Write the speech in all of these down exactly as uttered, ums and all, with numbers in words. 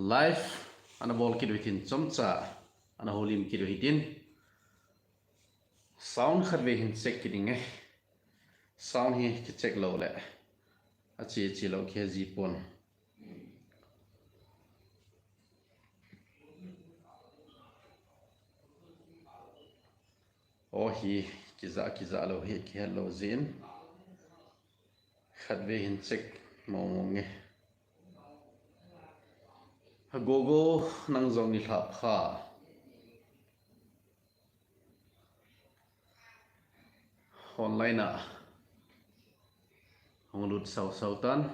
Live ana bol kit u hitin, chomcha ana houlim kit u hitin. Sound khatvei hin check kit inge. Sound hi kicheck lou le ache che lou kihe ji pon. Aw hi, kija kija lou hi kihet lou jin. Khatvei hin check mong mong nge. Gogo, nang jong nilhah pha. Online a hung lut sau sau tan.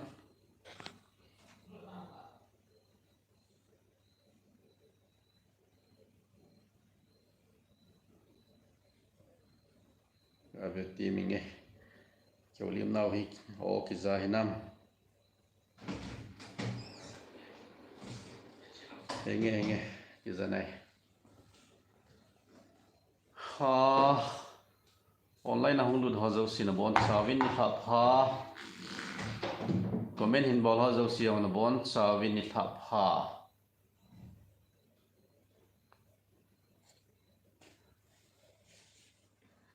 Ave ti mi nge. Keu lim nau hi, o kija hinam. Henge, henge. Kija nai. Ha. Online a hung lut ho jouse nabonchauvin nilhah pha. Comment hin bol ho jouse nabonchauvin nilhah pha.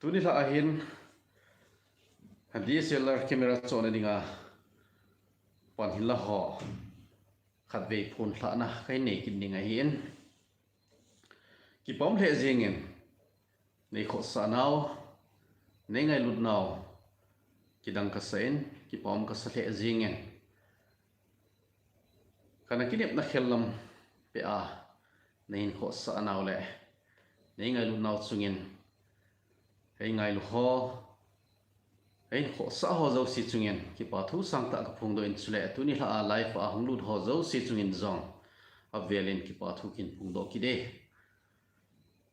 Tuni lha ahin D S L R camera chohna dinga pan hinla ho khatvei phun lhahna kahin nei kit ding ahin. Kipah lheh jingin, nei khohsah nau, nei ngailut nau kidang kasa in, kipah kasa lheh jingin. Kana kinepna khel lam peh a, nei hin khohsah nau le nei ngailut nau chungin, hei ngailu ho, hei khohsah ho jouse chungin kipa thu sangtah kaphongdoh in, chule tuni lha a live a hung lut ho jouse chungin jong avelin kipa thu kahin phongdoh kit e.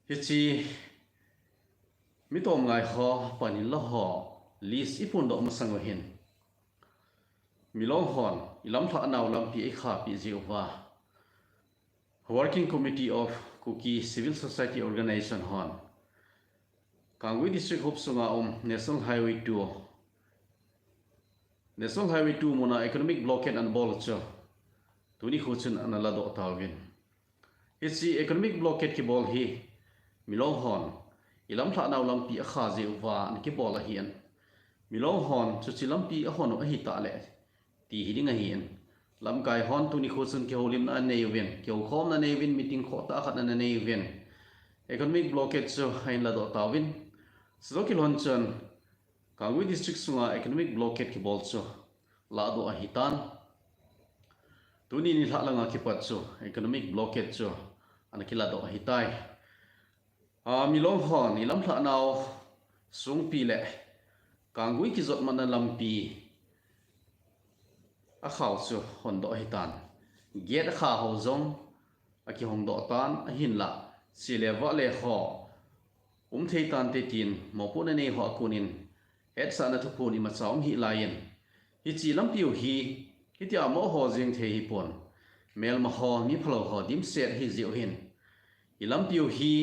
Hiche mi tomngai ho, pan hinla ho list iphondoh masang uhin, Milong hon ilamlhah nau lampi eikhahpeh jeh uva, Working Committee of Kuki Civil Society Organization hon Kangpokpi District hop sunga um National Highway two, National Highway two muna economic blockade ana bol chu tuni kho chun ana ladoh tauvin. Hiche economic blockade kibol hi Milong hon ilamlhah nau lampi akhah jeh uva ana kibol ahin, Milong hon chuche lampi ahon u ahitah le ti hi ding ahin, lamkai hon tuni kho chun kihoulimna anei uvin, kihoukhomna anei uvin, meeting khohtah khat ana nei uvin, economic blockade chu ahin ladoh tauvin. Chujoh kilhon chun Kangpokpi District sunga economic blockade kibol chu ladoh ahitan. Tuni nilhah langa kipat chu economic blockade chu ana kiladoh ahitai. A, Milong hon ilamlhah nau songpi le Kangpokpi kijotmatna lampi akhah u chu hondoh ahitan. Gate akhah ho jong akihongdoh tan, ahinlah chele vahle ho umthei tante tin mopohna nei ho a konin hetsahna thuphon imacha um hih laiyin, hiche lampi u hi hitia moh ho jeng thei hipon, melma ho, mi phalou ho dimset ahi jeh u hin, ilampi u hi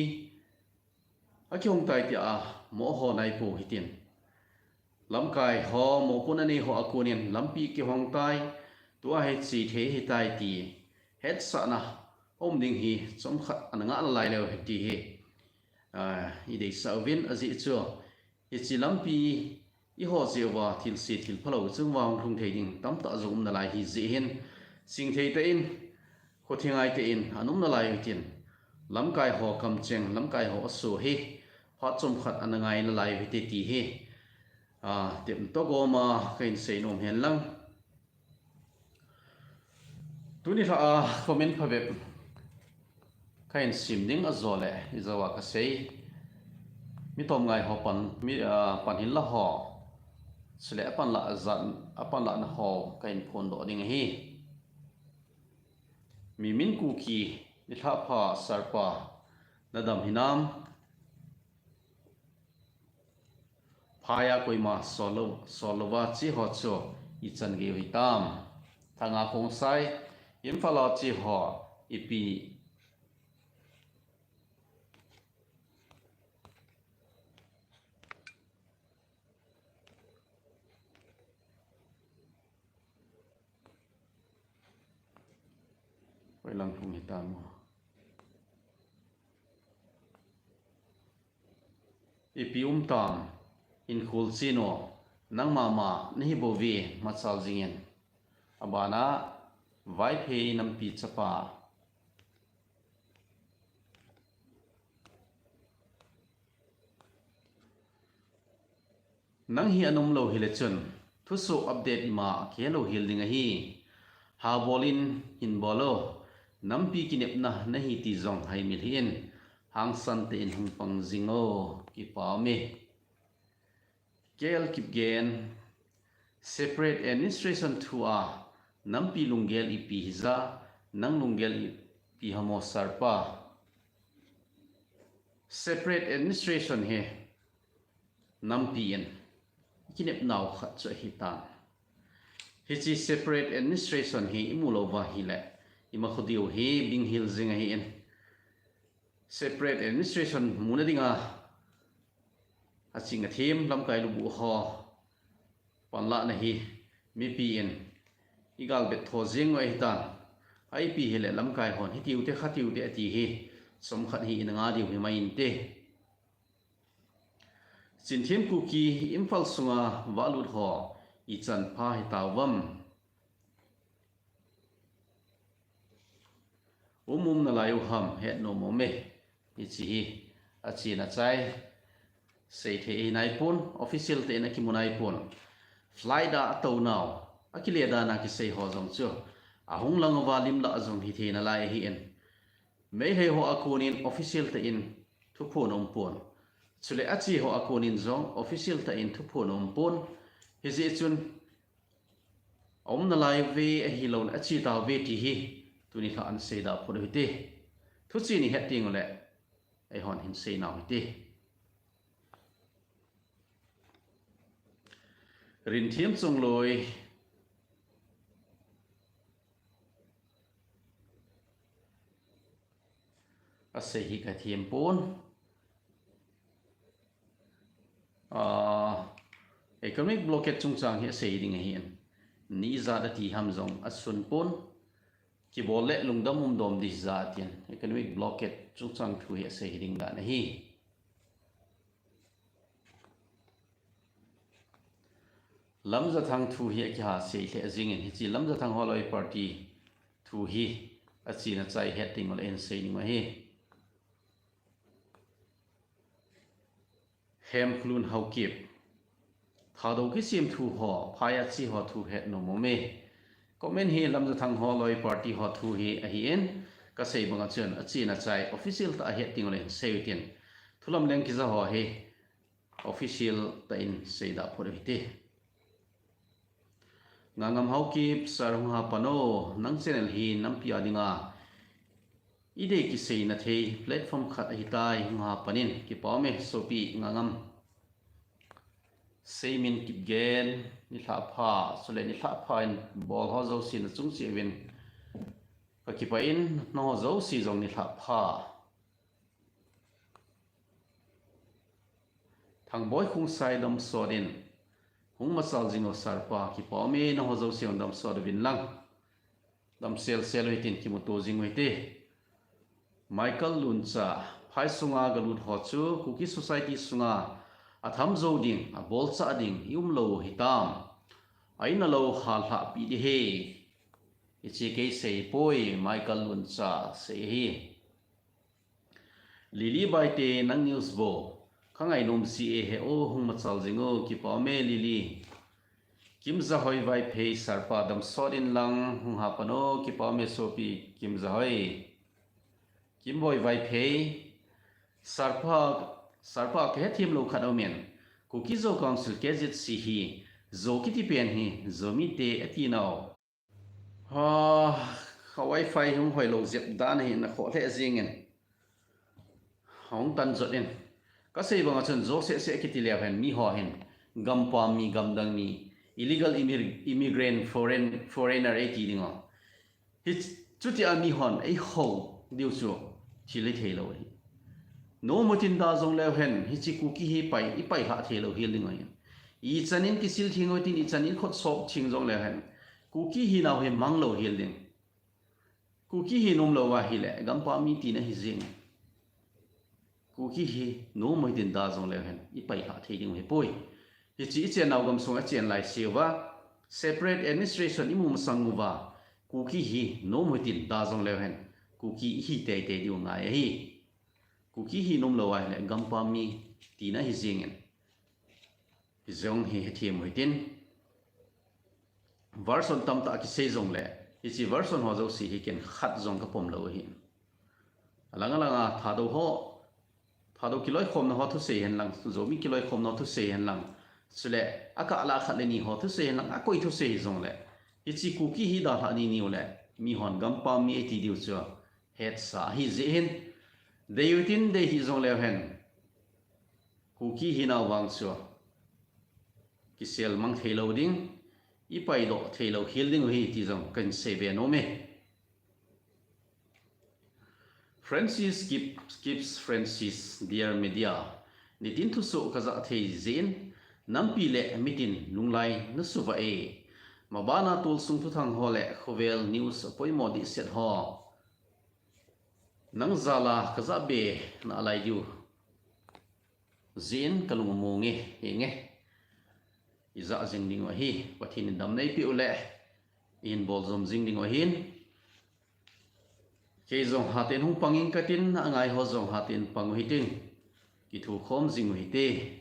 akihong tai tia moh ho naipou hitin, lamkai ho, mopohna nei ho a konin lampi kihong tai, tua hi che thei ahitai ti hetsahna um ding hi chomkhat ana ngah nalai leu hen ti hi, a, ideisah uvin, ajeh chu hiche lampi iho jeh uva thilse thilphalou chung uva hung lhung thei ding tamtah jong um nalai ahi jeh hin, chingthei tah in, khothingai tah in ana um nalai u hitin, lamkai ho kamcheng, lamkai ho aso hi phat chomkhat ana ngai nalai u hite ti hi, a, tepna toh goma kahin seinom hen lang. Tuni lha a comment phabep kahin sim ding, ajole ijouva kasei, mi tomngai ho pan, mi, a, pan hinla ho, chule apanlah jat, apanlahna ho kahin phondoh ding ahi. Mimin Kuki, nilhah pha sir pa, nadam hinam? Phaiya koima sol lou, sol louva che ho chu ichan gei u hitam? Thanga Khongsai, Imphal a che ho ipi? Hoilang lhung hitam o. Ipi um tam, in khul chin o, nangma ma nahi bou ve, machal jingin. Abana, Vaiphei nampi chapa. Nang hi anom lou hile chun, thusoh update ima kihe lou hel ding ahi. Habol in hin bol o, nampi kinepna nahi ti jong haimil hih in, hangsan tah in hung pang jing o, kipa ume. K L Kipgen, separate administration thu a, nampi lunggel ipi hija, nang lunggel ipi ham o sir pa. Separate administration hi nampi in kinepnau khat chu ahitan. Hiche separate administration hi imu lou uva ahile, ima kho diu hi bing hel jing ahi in. Separate administration muna dinga, aching athem lamkai lubuh ho panlahna hi mipi in igal bet tho jing u ahitan. Ipi hile lamkai hon hitiu te khatiu te ati hi, chomkhat hi ina nga diu hi mai inte. Chin Thempu Kuki Imphal sunga valut ho ichan pha hitauvam. Um um nalai u ham, het nom ume. Hiche hi, achen achai. Seithei ahi naipon, official tah in akimu naipon. Flight a atounau, akile dan a kisei ho jong chu, ahung lang uva lim lah jong hithei nalai ahi in. Meitei ho a konin official tah in thuphon aumpon. Chule ache ho a konin jong official tah in thuphon aumpon. Hijeh chun, aum nalai uve ahilou le ache tauve ti hi, tuni lha a hin seidoh phot u hite. Thuchen ihet teng ule, eihon hin seinau hite. Rinthem Chongloi, asei hi kathem pon. Ah, economic blockade chungchang hi asei ding ahi in. Ni ijat ati ham jong asun pon. Kibol le lungdam umdom ding hija tin economic blockade chungchang thu hi asei ding dan ahi. Lamjathang thu hi akiha sei lheh jingin, hiche Lamjathang Hoaloi party thu hi achen achai het ding ule hin sei ding ahi. Hemkholun Haokip, Thadou kisem thu ho, phai a che ho thu het nom ume. Comment hi Lamjathang Hoaloi party ho thu hi ahi in, kasei banga chun achen achai official tah a het ding ule hin sei u tin. Thulam leng kija ho hi official tah in seidoh phot u hite. Ngangam Haokip, sir hung hapan o, nang channel hi nampi a dinga idei kiseina thei platform khat ahitai, hung hapan in, kipa ume sopi Ngangam. Seimin Kipgen, nilhah pha, chule nilhah pha in bol ho jouse nachung cheh uvin kakipah in, nangho jouse jong nilhah pha. Thangboi Khongsai, damsot in, hung machal jing o sir pa, kipa ume, nangho jouse jong damsot uvin lang. Damsel sel u hitin kimuto jing u hite. Michael Luncha, phai sunga galut ho chu Kuki society sunga atham jou ding, abolchah ding i um lou hitam. Aina lou hallhah pi ding ahi. Hiche kei sei poi, Michael Luncha sei ahi. Lily Baite, nang news bou kangainom jeh ahi o, hung machal jing o, kipa ume Lily. Kimjahoi Vaiphei, sir pa damsot in lang, hung hapan o, kipa ume sopi Kimjahoi. Kimboi Vaiphei, sir pa, sir pa kahethem lou khat aumin, Kuki Zo Council K Z C hi, Zo kiti pen hi Zomite ati nau. Ha, ka wifi hung hoilou jep dan hi nakhoh lheh jingin. Hung tan jot in. Kasei banga chun Zo seh seh kiti leu hen miho hin, gampam mi, gamdang mi, illegal immig-, immigrant, foreign, foreigner eiti ding o. Hichuti a mihon eihou diu chu thil hithei lou ahi. Nomutin da jong leu hen, hiche Kuki hi pai, ipai lhah thei lou hel ding ahi. Ichan in kisil theng u hitin, ichan in khut sop theng jong leu hen, Kuki hinau hi mang lou hel ding. Kuki hi nom lou ahile, gampam mi tina hi jing. Kuki hi nom u hitin da jong leu hen, i pailha thei ding u hi poi. Hichi i chennau gamsung a chen lai siuva, separate administration i mu masang uva, Kuki hi nom u hitin da jong leu hen, Kuki i hi teitei diu ngai ahi. Kuki hi nom lou ahile, gampam mi tina hi jingin. Hi jong hi hethem u hitin. Version tamtah kisei jongle, hichi version ho jouse hi ken khat jong ka pom lou ahi. Alang alang a Thadou ho, Thadou kiloikhomna ho thusei hen lang, Zomi kiloikhomna ho thusei hen lang. Chule, akah la khat le ni ho thusei hen lang, akoi thusei hi jongle. Hichi Kuki hi dalha ni niu le, mi hon gampam mi iti diu chu. Hetsa hi jeh hin. Dei u hitin dei hi jong leu hen. Kuki hi nau vang chu. Kisel mang thei lou ding. I paidoh thei lou hel ding u hi ti jong kan sei ve nom e. Francis Gibbs, Gibbs Francis, dear media. Nitin thusoh ka ja thei jeh in, nampi le mitin lunglai na suva e. Mabana tolsung thuthang ho le khovel news poimo dihset ho. Nang jal a ka ja be na lai diu. Jin ka lung mong e, henge. I ja jing ding u ahi, Pathen in damna eipeh u le. I hin bol jom jing ding u ahin. Kei jong hatin hung pang ing katin, angai ho jong hatin pang u hitin. Kithukhom jing u hite.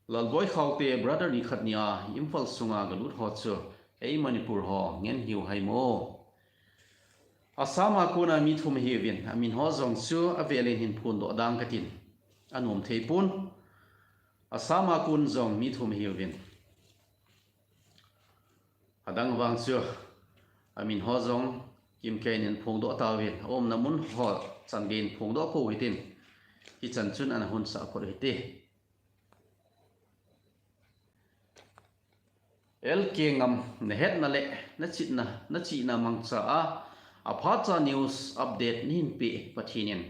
Lalboi Khaute brother ni khat nia Imphal sunga galut ho chu ei Manipur ho ngen hiu hai mo. Assam a kona mi thum hiuvin, amin ho jong chu avelin hin phondoh dang katin. Anom thei pon. Assam a kon jong mi thum hiuvin. Adang vang chu, amin ho jong kimkei in phongdoh tauvin, aumna mun ho chan gei in phongdoh pou hitin, hichan chun ana hunsah phot u hite. L K Ngam, na hetna le na chihna, na chihna mangcha a, aphatcha news update nahin peh Pathen in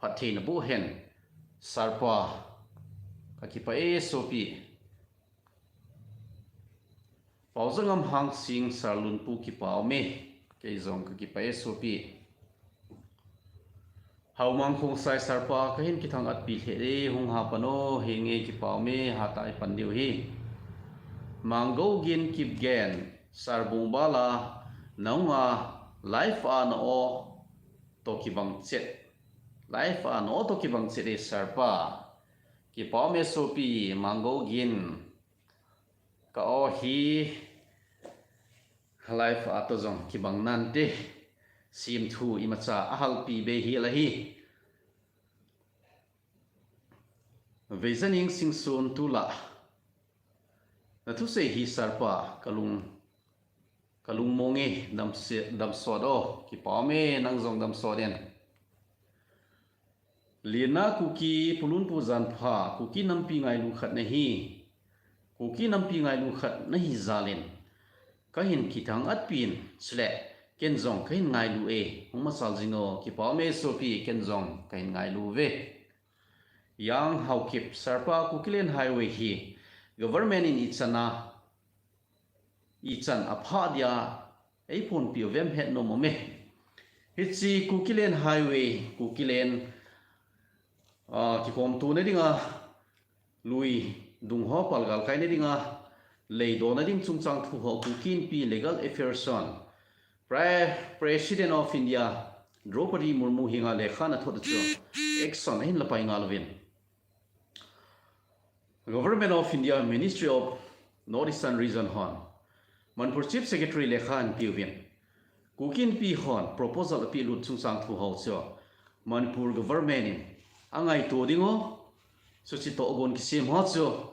phatthei naboh hen, Sir pa, ka kipah e sopi. Paozangam Hangsing, Sir Lunpu, kipa um e. Kei jong ka kipah e sopi. Haomang Khongsai, Sir pa, kahin kithang-atpi lheh e, hung ha pan o, henge, kipa um e, hatah a i pan diu hi. Mango Gin Kipgen, Sir Bungbala, nang a live a na o toh kibang chet. Live a na o toh kibang chet e, Sir pa. Kipa um e sopi, Mango Gin. Ka o hi live a toh jong kibang nante, simthu imacha ahalpi bei hi la hi. Veizaning Singson, tulai na thusei hi Sir pa, ka lung, ka lung mong e, damse-, damsot o, kipa um e, nang jong damsot in. Lina Kuki, Pu Lunpu, jan pha, Kuki nampi ngailu khat nahi. Kuki nampi ngailu khat nahi jal in, kahin kithang-atpi in, chule, ken jong kahin ngailu e, hung machal jing o, kipa um e sopi, ken jong kahin ngailu ve. Yang Haokip, Sir pa, Kukiland Highway hi government in ichan a, ichan a phah dia eiphonpi uvem, hetnom um e. Hichi Kukiland Highway, Kukiland, ah, kikhomtona dinga, lui dung ho palgal kaina dinga, lei dona ding chungchang thu ho Kuki Inpi Legal Affairs hon Pre-, President of India Draupadi Murmu henga lekha ana thot chu action ahin la pai ngal uvin. Government of India, Ministry of North Eastern Region hon Manipur Chief Secretary lekha ahin pe uvin. Kuki Inpi hon proposal apeh lut chungchang thu ho chu Manipur government in angaito ding u, chuche tohgon kisem ho chu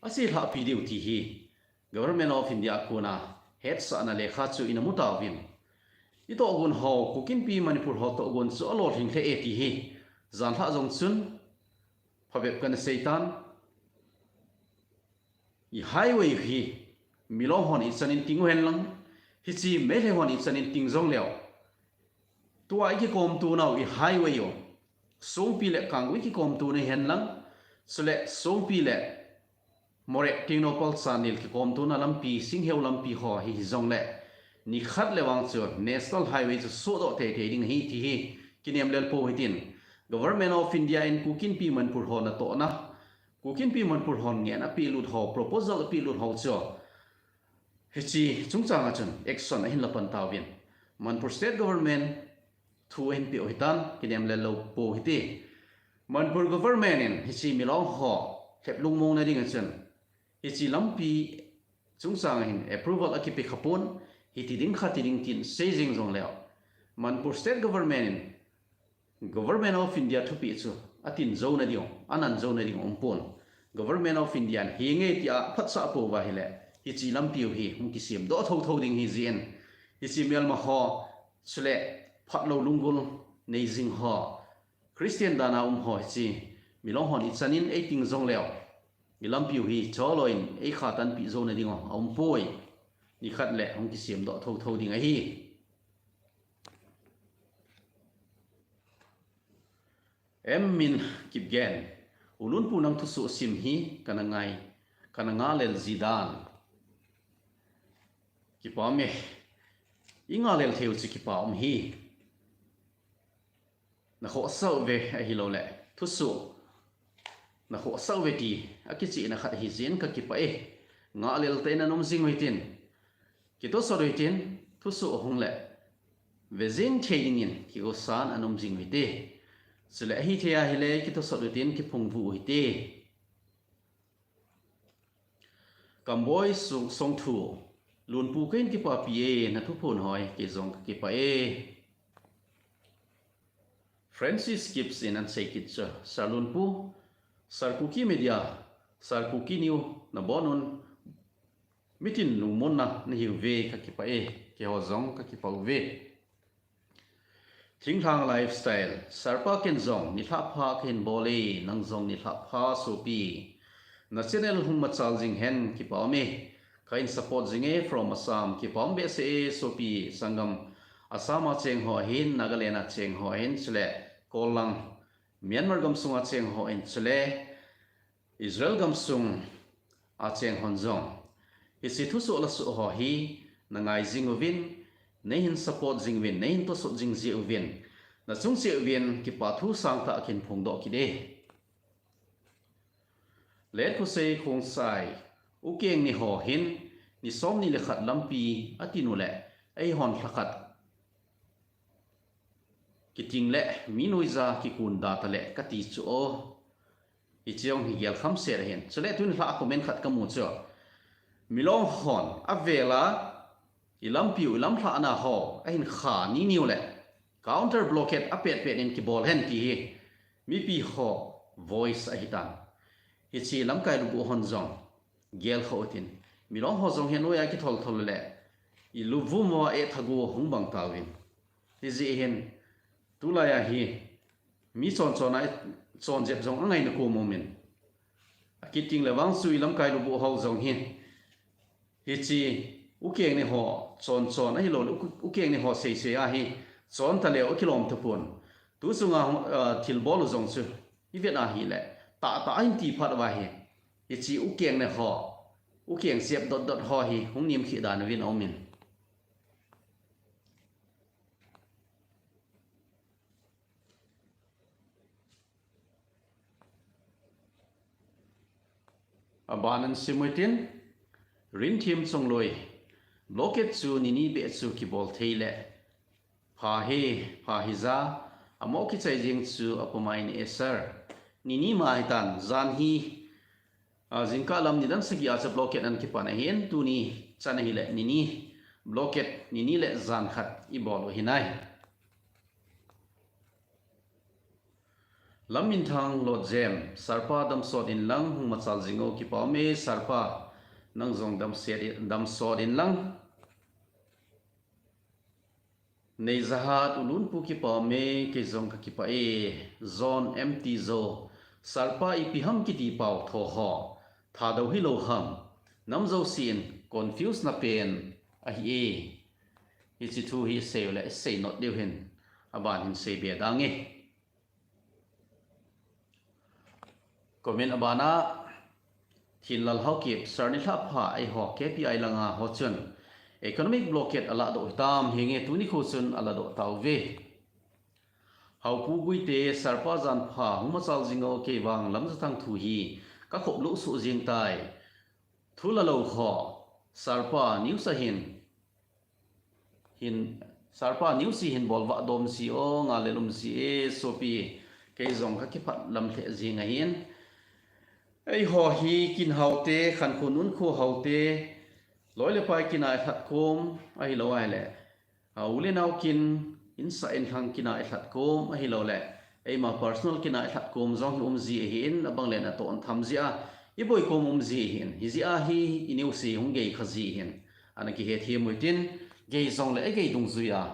aseilhahpi diu ti hi Government of India a kona hetsahna lekha chu ina mu tauvin. I tohgon ho, Kuki Inpi Manipur ho tohgon chu alolhing lheh e ti hi janlhah jong chun phabep kana seitan. I highway hi Milong hon ichan in ting uhen lang, hichi Meitei hon ichan in ting jongleu, tua i kikhomtona u i highway u, Songpi le Kanggui kikhomtona hihen lang, chule Songpi le Moreh, Tengnoupal, Chandel kikhomtona lampi, Singheu lampi ho hi hijongle, nikhat le vang chu National Highway chu sodoh thei thei ding ahi ti hi kinem lel pou hitin, Government of India in Kuki Inpi Manipur ho natohna, Kuki Inpi Manipur hon ngehna apehlut ho, proposal apehlut ho chu hiche chungchang a chun action ahin la pan tauvin, Manipur State Government thu ahin peh u hitan kinem lel lou pou hite. Manipur Government in hiche Milong ho lhep lungmong na ding a chun hiche lampi chungchang a hin approval akipe khapon, hiti ding khati ding tin sei jing jongleu, Manipur State Government in Government of India thupeh chu atin jou na ding, anan jou na ding umpon. Government of India in hi nge tia phatsah pouva ahile, hiche lampi u hi hung kisem doh thotho ding ahi jin, hiche melma ho, chule phatlou lunggul nei jing ho, Christian dan a um ho hiche Milong hon ichan in eiting jongleu, ilampi u hi cholo in eikha tanpi jou na ding u aumpoi. Nikhat le hung kisem doh thotho ding ahi. M Min Kipgen, U Lunpu nang thusoh sim hi kana ngai, kana ngah lel ji dan. Kipa me, ingah lel thei u chu kipa um hi. Nakhohsah uve ahilouleh thusoh nakhohsah uve ti akichehna khat ahi jin kakipah e. Ngah lel tah in ana um jing u hitin, kitosot u hitin, thusoh ahung le vejing thei dingin kigosan ana um jing u hite. Chule ahithei ahile kitosot u hitin kiphungvuh u hite. Kamboi Song, Songthu, Lunpu kahin kipapi e, nathuphon hoi, kei jong kakipah e. Francis Gibbs in ana sei kit chu, Sir Lunpu, Sir Kuki Media, Sir Kuki New, nabonun, mitin lungmonna nahiuve, kakipah e, keiho jong kakipah uve. Thinglhang Lifestyle, Sir pa ken jong nilhah pha kahin bol e, nang jong nilhah pha sopi. Na channel hung machal jing hen, kipa um e. Kahin support jing e from Assam, kipa um behseh e sopi, sanggam Assam a cheng ho ahin, Nagaland a cheng ho ahin, chule Kollang, Myanmar gamsung a cheng ho ahin, chule Israel gamsung a cheng hon jong. Hiche thusoh lasoh ho hi na ngai jing uvin, neihin support jing uvin, neihin tosot jing jeh uvin, nachung cheh uvin kipa thu sangtah kahin phongdoh kit e. Letkhosei Khongsai, Ukeng ni ho hin, ni somni le khat lampi atin u le, eihon lhakhat kiting le, mi noija kikunda tale kati chu o. Hiche jong hi gel kham set ahin. Chule tun lha comment khat kamu chu. Milong hon, avel a, ilampi u, ilamlhahna ho, ahin kha nini u le, counter blockade apet pet in kibol hen ti hi, mipi ho voice ahitan. Hiche lamkai lubuh hon jong gel kha utin, Milong ho jong hi anoiya kithol thol le, iluvum uva ethagu hung bang tauvin. Hijeh hin, tulai a hi, mi chon chon a, chon jep jong angaina kom umin. Akiting le vang chu ilamkai lubuh ho jong hi, hiche Ukeng ni ho chon chon ahilou le, U-, Ukeng ni ho sei sei a hi, chon taleu akilom tapon. Tu chunga, ah, thilbol u jong chu, ivet a hile, tahtah ahin ti phat uva hi, hiche Ukeng ni ho, Ukeng sep dot dot ho hi, hung nimkhi dan uvin aumin. Aban in sim uhitin, Rinthim Chongloi, blockade chu nini beh chu kibol thei le, pha hi, pha hija, amo kichai jing chu apumai ni e sir. Nini ma hitan, jan hi, a, jingkah lam nidan sagi a chu blockade ana kipan ahin, tuni chan ahile nini, blockade nini le jan khat ibol u hinai. Lamminthang Lotjem, Sir pa damsot in lang, hung machal jing o, kipa um e Sir pa, nang jong damset in, damsot in lang. Neijahat U Lunpu kipa um e, kei jong kakipah e, John M T Jo, Sir pa ipi ham kiti pau tho ho, Thadou hilou ham, nam jousen confuse na pen ahi e. Hiche thu hi sei u le, sei not diu hin, aban hin sei be dang e. Comment abana, Thinlal Haokip, Sir nilhah pha, eiho K P I langa ho chun Economic blockade aladoh hitam hinge, tuni khu chun aladoh tauve. Haopu Guite, Sarpa janpha, hung machal jing o, kei vang Lamjathang thu hi kakhop lou suh jing tai. Thu lalou kho, Sarpa News a hin, hin, Sarpa News hi hin bolvah dom ji o, ngal le lum ji e, sopi, kei jong kakipah lam lheh jing ahin. Eiho hi kin haote, khankho nunkho haote, loi le pai kina ilhat kom, ahilou ahile, a, u le nao kin, insah inlhang kina ilhat kom, ahilou le, eima personal kina ilhat kom jong hi um ji ahin, abang le natoh tham jia, iboi kom um ji ahin, hijeh a hi i news hi hung gei kha ji ahin, ana kihethem u hitin, gei jong le, agei dungjui a,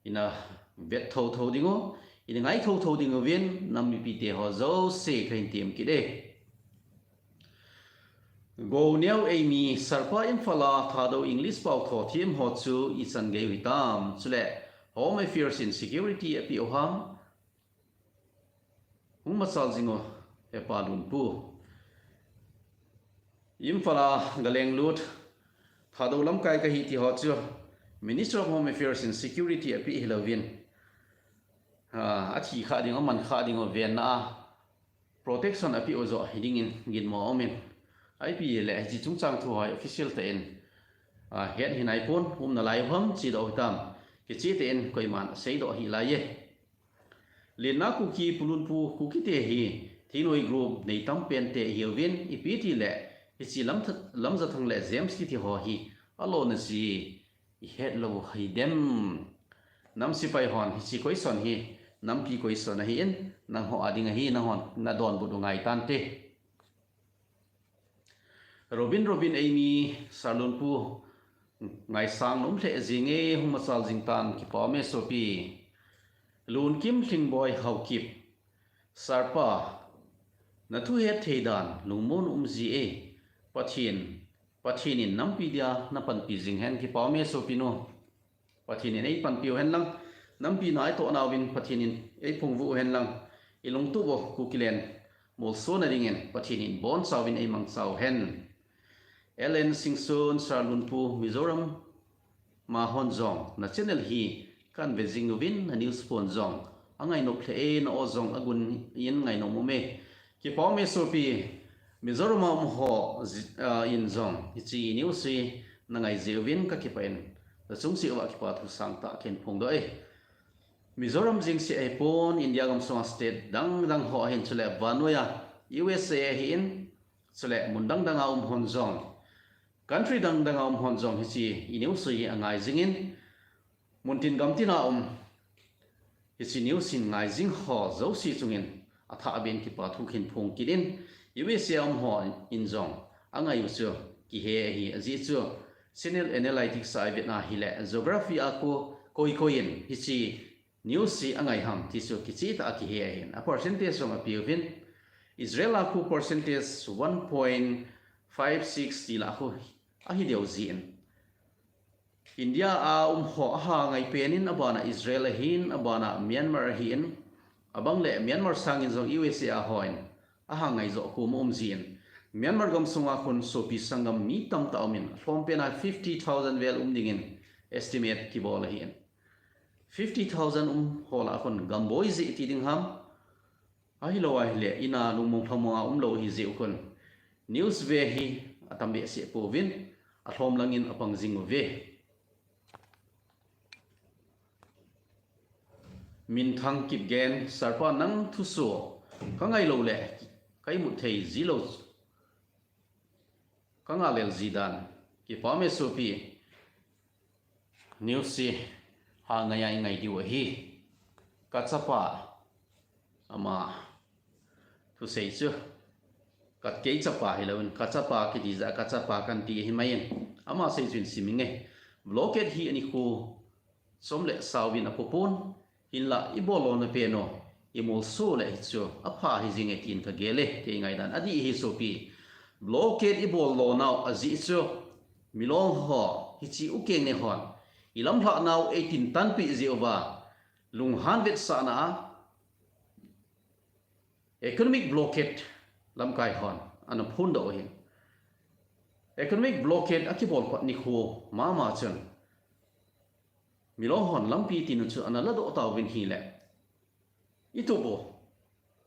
ina vet thotho ding u, ina ngai thotho ding uvin, nam mipite ho jouse kahin tem kit e. Go Neo Eimi, Sarpa Imphal a Thadou English pao tho them ho chu ichan gei u hitam, chule Home Affairs in Security apeh u ham? Hung machal jing o, hepa Lunpu. Imphal a galeng lut, Thadou lamkai kahi ti ho chu Minister of Home Affairs and Security apeh hilouvin, a, athi kha ding, aman kha ding u venna a protection apeh u joh hiding in ginmo aumin. Ipi le hiche chungchang thu ho hi official tah in, a, het hinai pon, umna lai u ham, chedoh u hitam. Kicheh tah in koiman aseidoh hih laiye. Lenna Kuki, Pu Lunpu, Kuki te hi thingnoi group nei tam pen te hiuvin, ipi tile hiche Lam, Lamjathang le James kiti ho hi alona ji ihet lou hidem? Nam sepai hon hiche question hi nampi question ahin, nangho a ding ahi, nanghon nadonbut u ngai tante. Robin, Robin Eimi, Sir Lunpu, ngaisang nom lheh jing e, hung machal jing tan, kipa um e sopi. Lunkim Lhingboi Haokip, Sarpa, nathu hetthei dan lungmon um ji e, Pathen, Pathen in nampi dia napanpi jing hen, kipa um e sopinu. Pathen in eipanpiu hen lang, nampi na itoh nauvin Pathen in eiphungvuh hen lang, ilungtup u Kukiland molsona dingin Pathen in bonchauvin eimangchau hen. L N Singson, Sir Lunpu, Mizoram a hon jong na channel hi kahin ve jing uvin, na news pon jong angainop lheh e, na o jong agun in ngainom um e. Kipa um e sopi, Mizoram a um ho ji-, a, in jong hiche news hi nangai jeh uvin kakipah in, nachung cheh uva kipa thu sangtah kahin phongdoh e. Mizoram jeng seh ahipon, India gamsunga state dang dang ho ahin, chule vannoi a U S A ahin, chule mun dang dang a um hon jong, country dang dang a um hon jong hiche i news hi angai jingin, muntin gamtin a um hiche news hi ngai jing ho jouse chungin athah beh in kipa thu kahin phong kit in, U S A a um ho in jong angai u chu kihe ahi, ajeh chu channel analytics a ivet na hile geography a ko, koi koi in hiche news hi angai ham ti chu kicheh tah a kihe ahin, a percentage jong apeuvin, Israel a khu percentage one point five six ti lah khu ahi deu jin, India a um ho aha ngai pen in, abana Israel ahin, abana Myanmar ahin, abang le Myanmar sangin jong U S A a hon aha ngai joh khu um jin, Myanmar gamsunga khun sopi sanggam mi tamtah umin, alhom pen a fifty thousand vel um dingin estimate kibol ahin. Fifty thousand um ho lah khun gamboi jeh ti ding ham? Ahilou ahile, ina lungmong lhamong a umlou ahi jeh u khun news ve hi atam behseh pouvin, alhom langin apang jing uve. Minthang Kipgen, Sarpa nang thuso kangai lou le, ka imut thei jilou, kanga lel ji dan, kipa um e sopi. News hi ha ngai a ingai diu ahi. Kachapa, ama thusei chu, ka kei chapa hilouvin, kachapa kiti jeh a kachapa kanti ahi mai in, ama sei chu in sim inge. Blockade hi anikho som le sao vin apopon, hinlah ibol lona pen u, imolso le hichu apha hijing e tin kagel e, kei ngaidan adih ahi sopi. Blockade ibol lonau ajeh chu, milong ho, hiche ukeng ne hon ilamlhah nau eitin tanpeh jeh uva, lunghan vetsahna a economic blockade lamkai hon ana phondoh u ahin. Economic blockade akibol pat nikho mama chun, milong hon lampi tinu chu ana ladoh tauvin ahile, itoh u,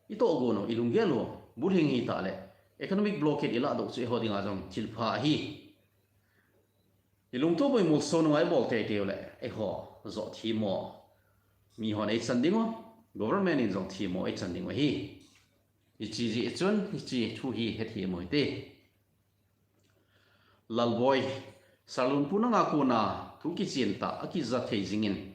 itoh gon u, ilunggel u bulhing hita le, economic blockade iladoh chu eiho dinga jong thilpha ahi. Ilungtup u imolso nunga ibol teitei u le, eiho joh themmo mihon eichan ding u, government in jong themmo eichan ding u ahi. Hiche jeh chun, hiche thu hi hethem u hite. Lalboi, Sarlunpu nanga kona thu kichen tah akija thei jingin,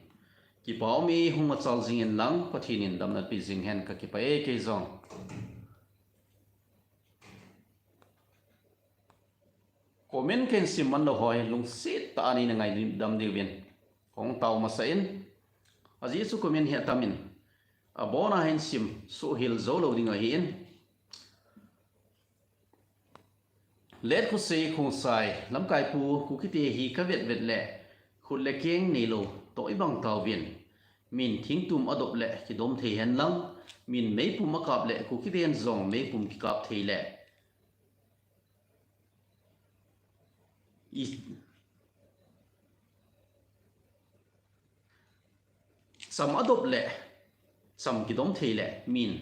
kipa um e, hung machal jingin lang, Pathen in damna pe jing hen, kakipah e kei jong. Comment kahin sim man lou ho hi lungset tah a neina ngaidam diuvin kahung tao masa in. Ajeh chu comment hi atamin, abona hin sim suhhel jou lou ding ahin. Letkhosei Khongsai, lamkaipu, Kukite hi kavet vet le khut le keng neilou toh ibang tauvin. Min thingtum adop le kidom thei hen lang, min meipum akap le Kukiten jong meipum kikap thei le, i, cham adop le cham kidom thei le, min,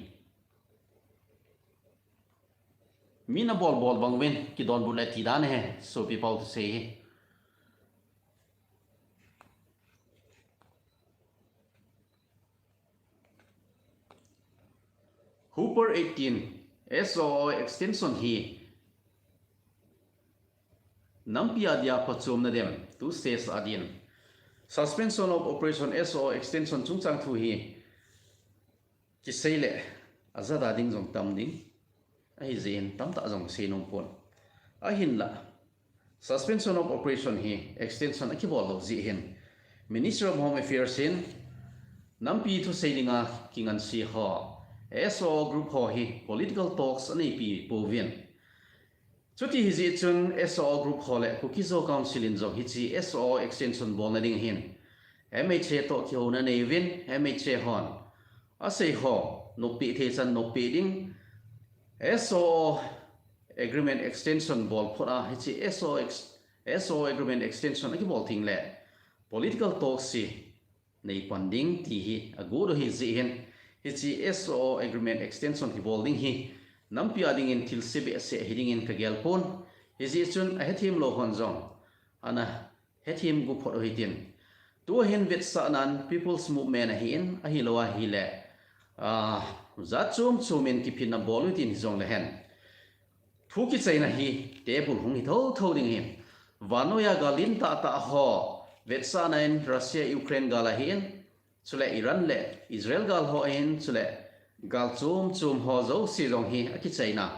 min abol bol bang uvin kidonbut le tidan ahi, sopi pao thusei hi. Hooper eighteen, S O O extension hi nampi a dia phachomna dem, two states a din. Suspension of Operation, S O O extension chungchang thu hi kisei le ajat a ding jong tam ding. Ahijeh in tamtah jong seinom pon. Ahinla, Suspension of Operation hi extension akibol lou jeh hin, Ministry of Home Affairs in nampi thusei dinga kinganse ho, S O O group ho hi political talks aneipi pouvin. Chuti hijeh chun S O O group ho le Kuki-Zo Council in jong hiche S O O extension bolna ding hin M H A toh kihouna anei uvin, M H A hon asei ho noppeh thei chan noppeh ding, S O O agreement extension bol phot a, hiche S O O ex-, S O O agreement extension akibol teng le political talks hi neipan ding ti hi agot u ahijeh hin, hiche S O O agreement extension kibol ding hi nampi a dingin thilse behseh hidingin kagel pon. Hijeh chun ahethem lou hon jong ana hethem gu phot u hitin. Tua hin vetsahnan People's Movement ahin, ahilou ahile, ah, jat chom chom in kiphinna bol u hitin, hijongle hen thu kichaina hi table hung hi thotho ding ahin. Vannoiya gal lentah tah ho, vetsahna in Russia Ukraine gal ahin, chule Iran le Israel gal ho ahin, chule gal chom chom ho jouse jong hi akichaina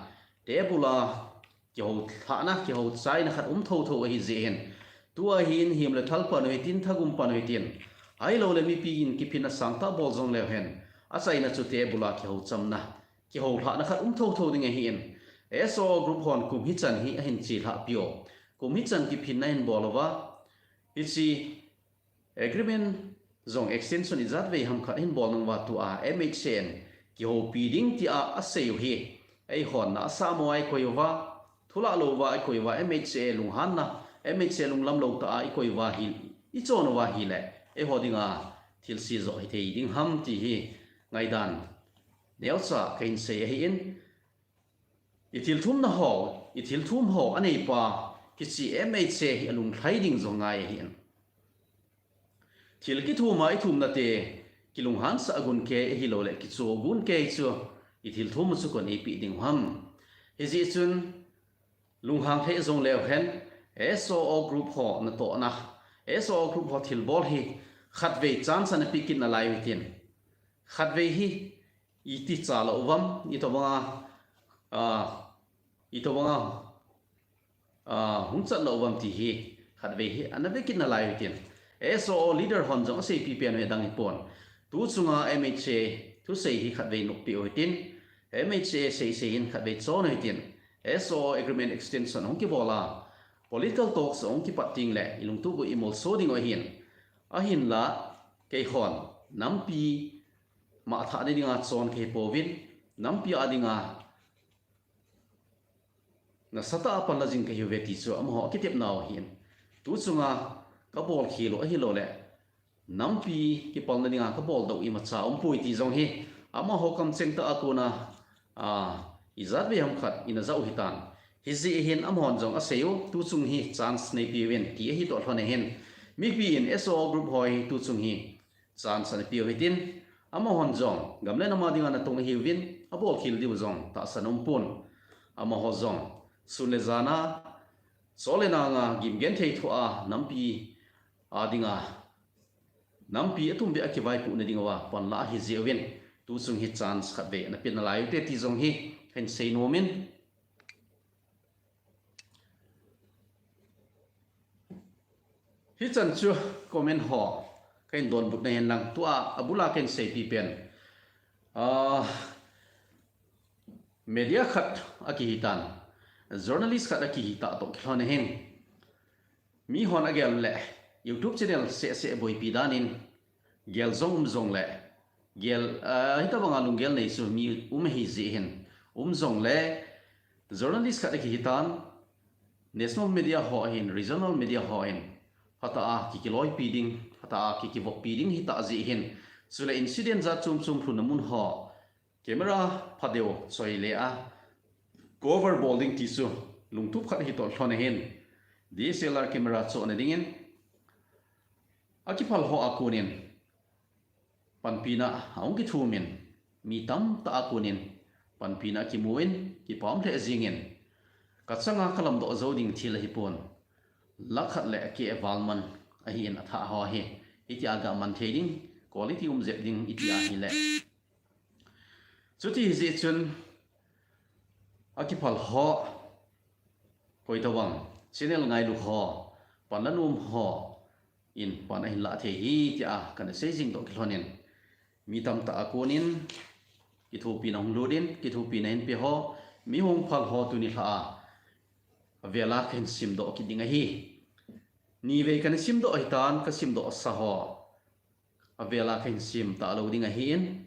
table a kihou lhahna, kihou chaina khat um thotho ahijeh hin, tua hin hem le thal pan u hitin, thagum pan u hitin, ahiloule mipi in kiphinna sangtah bol jong leu hen, achaina chu table a kihou chamna, kihou lhahna khat um thotho ding ahin, S O O group hon kum hichan hi ahin chelhah piu, kum hichan kiphinna ahin bol uva, hiche agreement jong extension ijat vei ham khat ahin bol nung uva, tua M H A in kihoupi ding tia asei u hi, eihon na asamo a ikoi uva, thulah lou uva ikoi uva, M H A lunghanna, M H A lunglam lou tah a ikoi uva hi, ichon uva ahile, eiho dinga thilse joh hithei ding ham ti hi ngaidan neocha kahin sei ahin, ithilthumna ho, ithilthum ho aneipa, hiche M H A hi alunglhai ding jong ngai ahin. Thil kithum a ithumna te kilunghansah gun kei ahiloule kicho gun kei chu ithilthum u chu koin eipeh ding u ham. Hijeh chun lunghang lheh jong leu hen, S O O group ho natohna, S O O group ho thilbol hi khatvei chance ana pe kit nalai u hitin. Khatvei hi iti cha lou uvam, itobanga, ah, itobanga, ah, hung chat lou uvam ti hi khatvei hi ana ve kit nalai u hitin. S O O leader hon jong aseipi pen u hi adang hipon. Tu chunga M H A thusei hi khatvei noppeh u hitin. M H A seisei hin khatvei chon u hitin. S O O agreement extension hung kibol a, political talks hung kipat teng le ilungtup u imolso ding u ahin. Ahinla, keihon nampi mah thah na dinga chon kahi pouvin, nampi a dinga nasatah a panla jing kahiuve ti chu amaho akitepnau ahin. Tu chunga kabol khel u ahilouleh nampi kipalna dinga kabol doh imacha umpoi ti jong hi amaho kamcheng tah a kona, a, ijat vei ham khat ina jao hitan. Hijeh hin amahon jong asei u, tu chung hi chance neipeuvin ti ahi toh lhon ahin. Mipi in S O O group ho hi tu chung hi chance ana peu hitin, amahon jong gam le nam a dinga natong ahiuvin, abol khel diu jong tahsan umpon. Amaho jong sun le jan a, chol le nang a, gimgenthei thoh a, nampi a dinga, nampi atum beh a kivaipohna dinga panla ahi jeh uvin, tu chung hi chance khatvei ana pe nalai ute ti jong hi kahin seinom in. Hichan chu comment ho kahin donbutna hen lang, tua abula kahin seipi pen, ah, media khat akihitan, journalist khat akihita toh kilhon ahin. Mihon agel le YouTube channel sehseh boipi danin gel jong um jongle, gel, ah, hitobanga lunggel nei chu mi um ahi jeh hin, um jongle journalist khat akihitan, national media ho hin, regional media ho hin, phatah a kikiloipi ding, phatah a kikivoppi ding hitah jeh hin, chule incident jat chom chom lhunna mun ho camera phatdeu choi le a cover bol ding ti chu lungtup khat hitoh lhon ahin, D S L R camera chohna dingin akiphal ho a konin panpina ahung kithumin, mi tamtah a konin panpina akimun, kipah um lheh jengin, kachanga kalamdoh jou ding thil ahipon, lakh khat le akeh val man ahin, athah ho hi hitia gaman thei ding, quality um jep ding iti ahile. Chuti hijeh chun akiphal ho, koitobang channel ngailu ho, panla nom ho in pan ahin lah thei hi tia kana sei jing toh kilhonin, mi tamtah a konin kithopina hung lutin, kithopina hinpe ho, mi hung phal ho tuni lha a avela kahin simdoh kit ding ahi. Nivei kana simdoh ahitan, kasimdoh sa ho avela kahin sim talou ding ahin,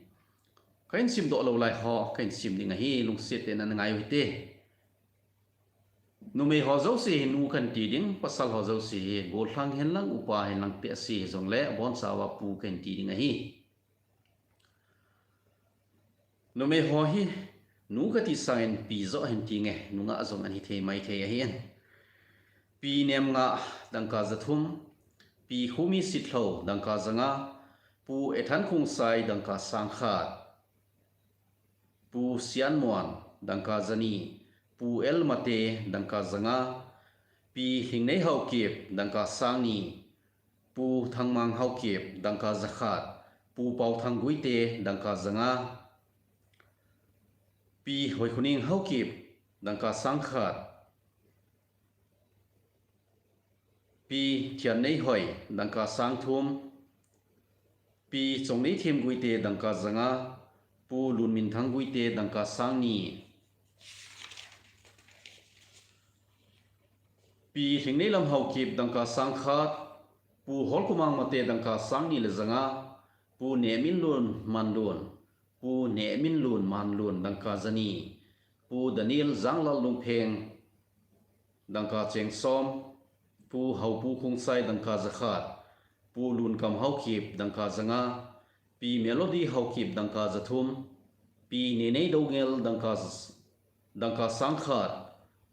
kahin simdoh lou lai ho kahin sim ding ahi, lungset tah in ana ngai u hite. Numei ho jouse hi nu kahin ti ding, pasal ho jouse hi gollhang hen lang, upa hen lang, tehse hijongle abonchauva pu kahin ti ding ahi. Numei ho hi nu kati sangin pi joh ahin tinge, nungah jong ana hithei maithei ahin. Pi Nemngah dangka jathum, Pi Khumi Sitlhou dangka janga, Pu Ethan Khongsai dangka sangkhat, Pu Sianmuan dangka jani, Pu L Mate dangka janga, Pi Lhingnei Haokip dangka sangni, Pu Thangmang Haokip dangka jakhat, Pu Pauthang Guite dangka janga, Pi Hoikhuning Haokip dangka sangkhat, Pi Thianneihoi dangka sangthum, Pi Chongneithem Guite dangka janga, Pu Lunminthang Guite dangka sangni, Pi Lhingneilam Haokip dangka sangkhat, Pu Holkumang Mate dangka sangni le janga, Pu Nehminlun Manlun, Pu Nehminlun Manlun dangka jani, Pu Daniel Janglal Lungpheng dangka chengsom, Pu Haopu Khongsai dangka jakhat, Pu Lunkam Haokip dangka janga, Pi Melody Haokip dangka jathum, Pi Nenei Doungel dangka dangka sangkhat,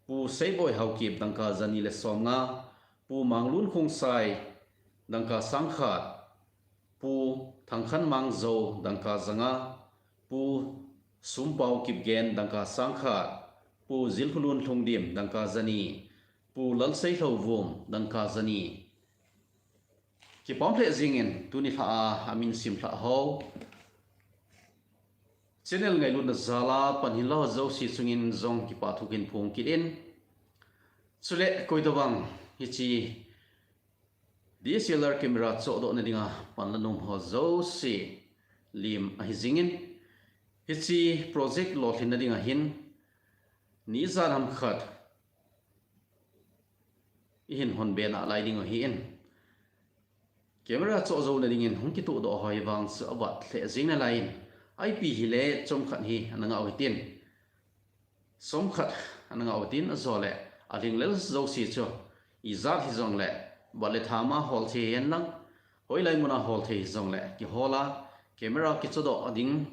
Pu Seiboi Haokip dangka jani le somnga, Pu Manglun Khongsai dangka sangkhat, Pu Thangkhanmang Zou dangka janga, Pu Sumpau Kipgen dangka sangkhat, Pu Jilkhulun Lhungdim dangka jani, Pu Lalseilhouvum dangka jani. Kipah um lheh jengin tuni lha a amin simlhah ho channel ngailutna jal a pan hinla ho jouse chungin jong kipathu kahin phong kit in. Chule koitobang hiche D S L R camera chohdohna dinga panla nom ho jouse lim ahi jingin, hiche project lolhinna dinga hin ni ijat ham khat ihin honbe nalai ding ahin, camera choh jouna dingin hung kitohdoh ho hi vang chu avat lheh jeng nalai in, ipi hile chomkhat hi ana ngah u hitin, chomkhat ana ngah utin, ajole alhinglel jouse chu ijat hijongle, bat le tham a hol thei hen lang, hoilai mun a hol thei hijongle, kihol a, camera kichodoh ding,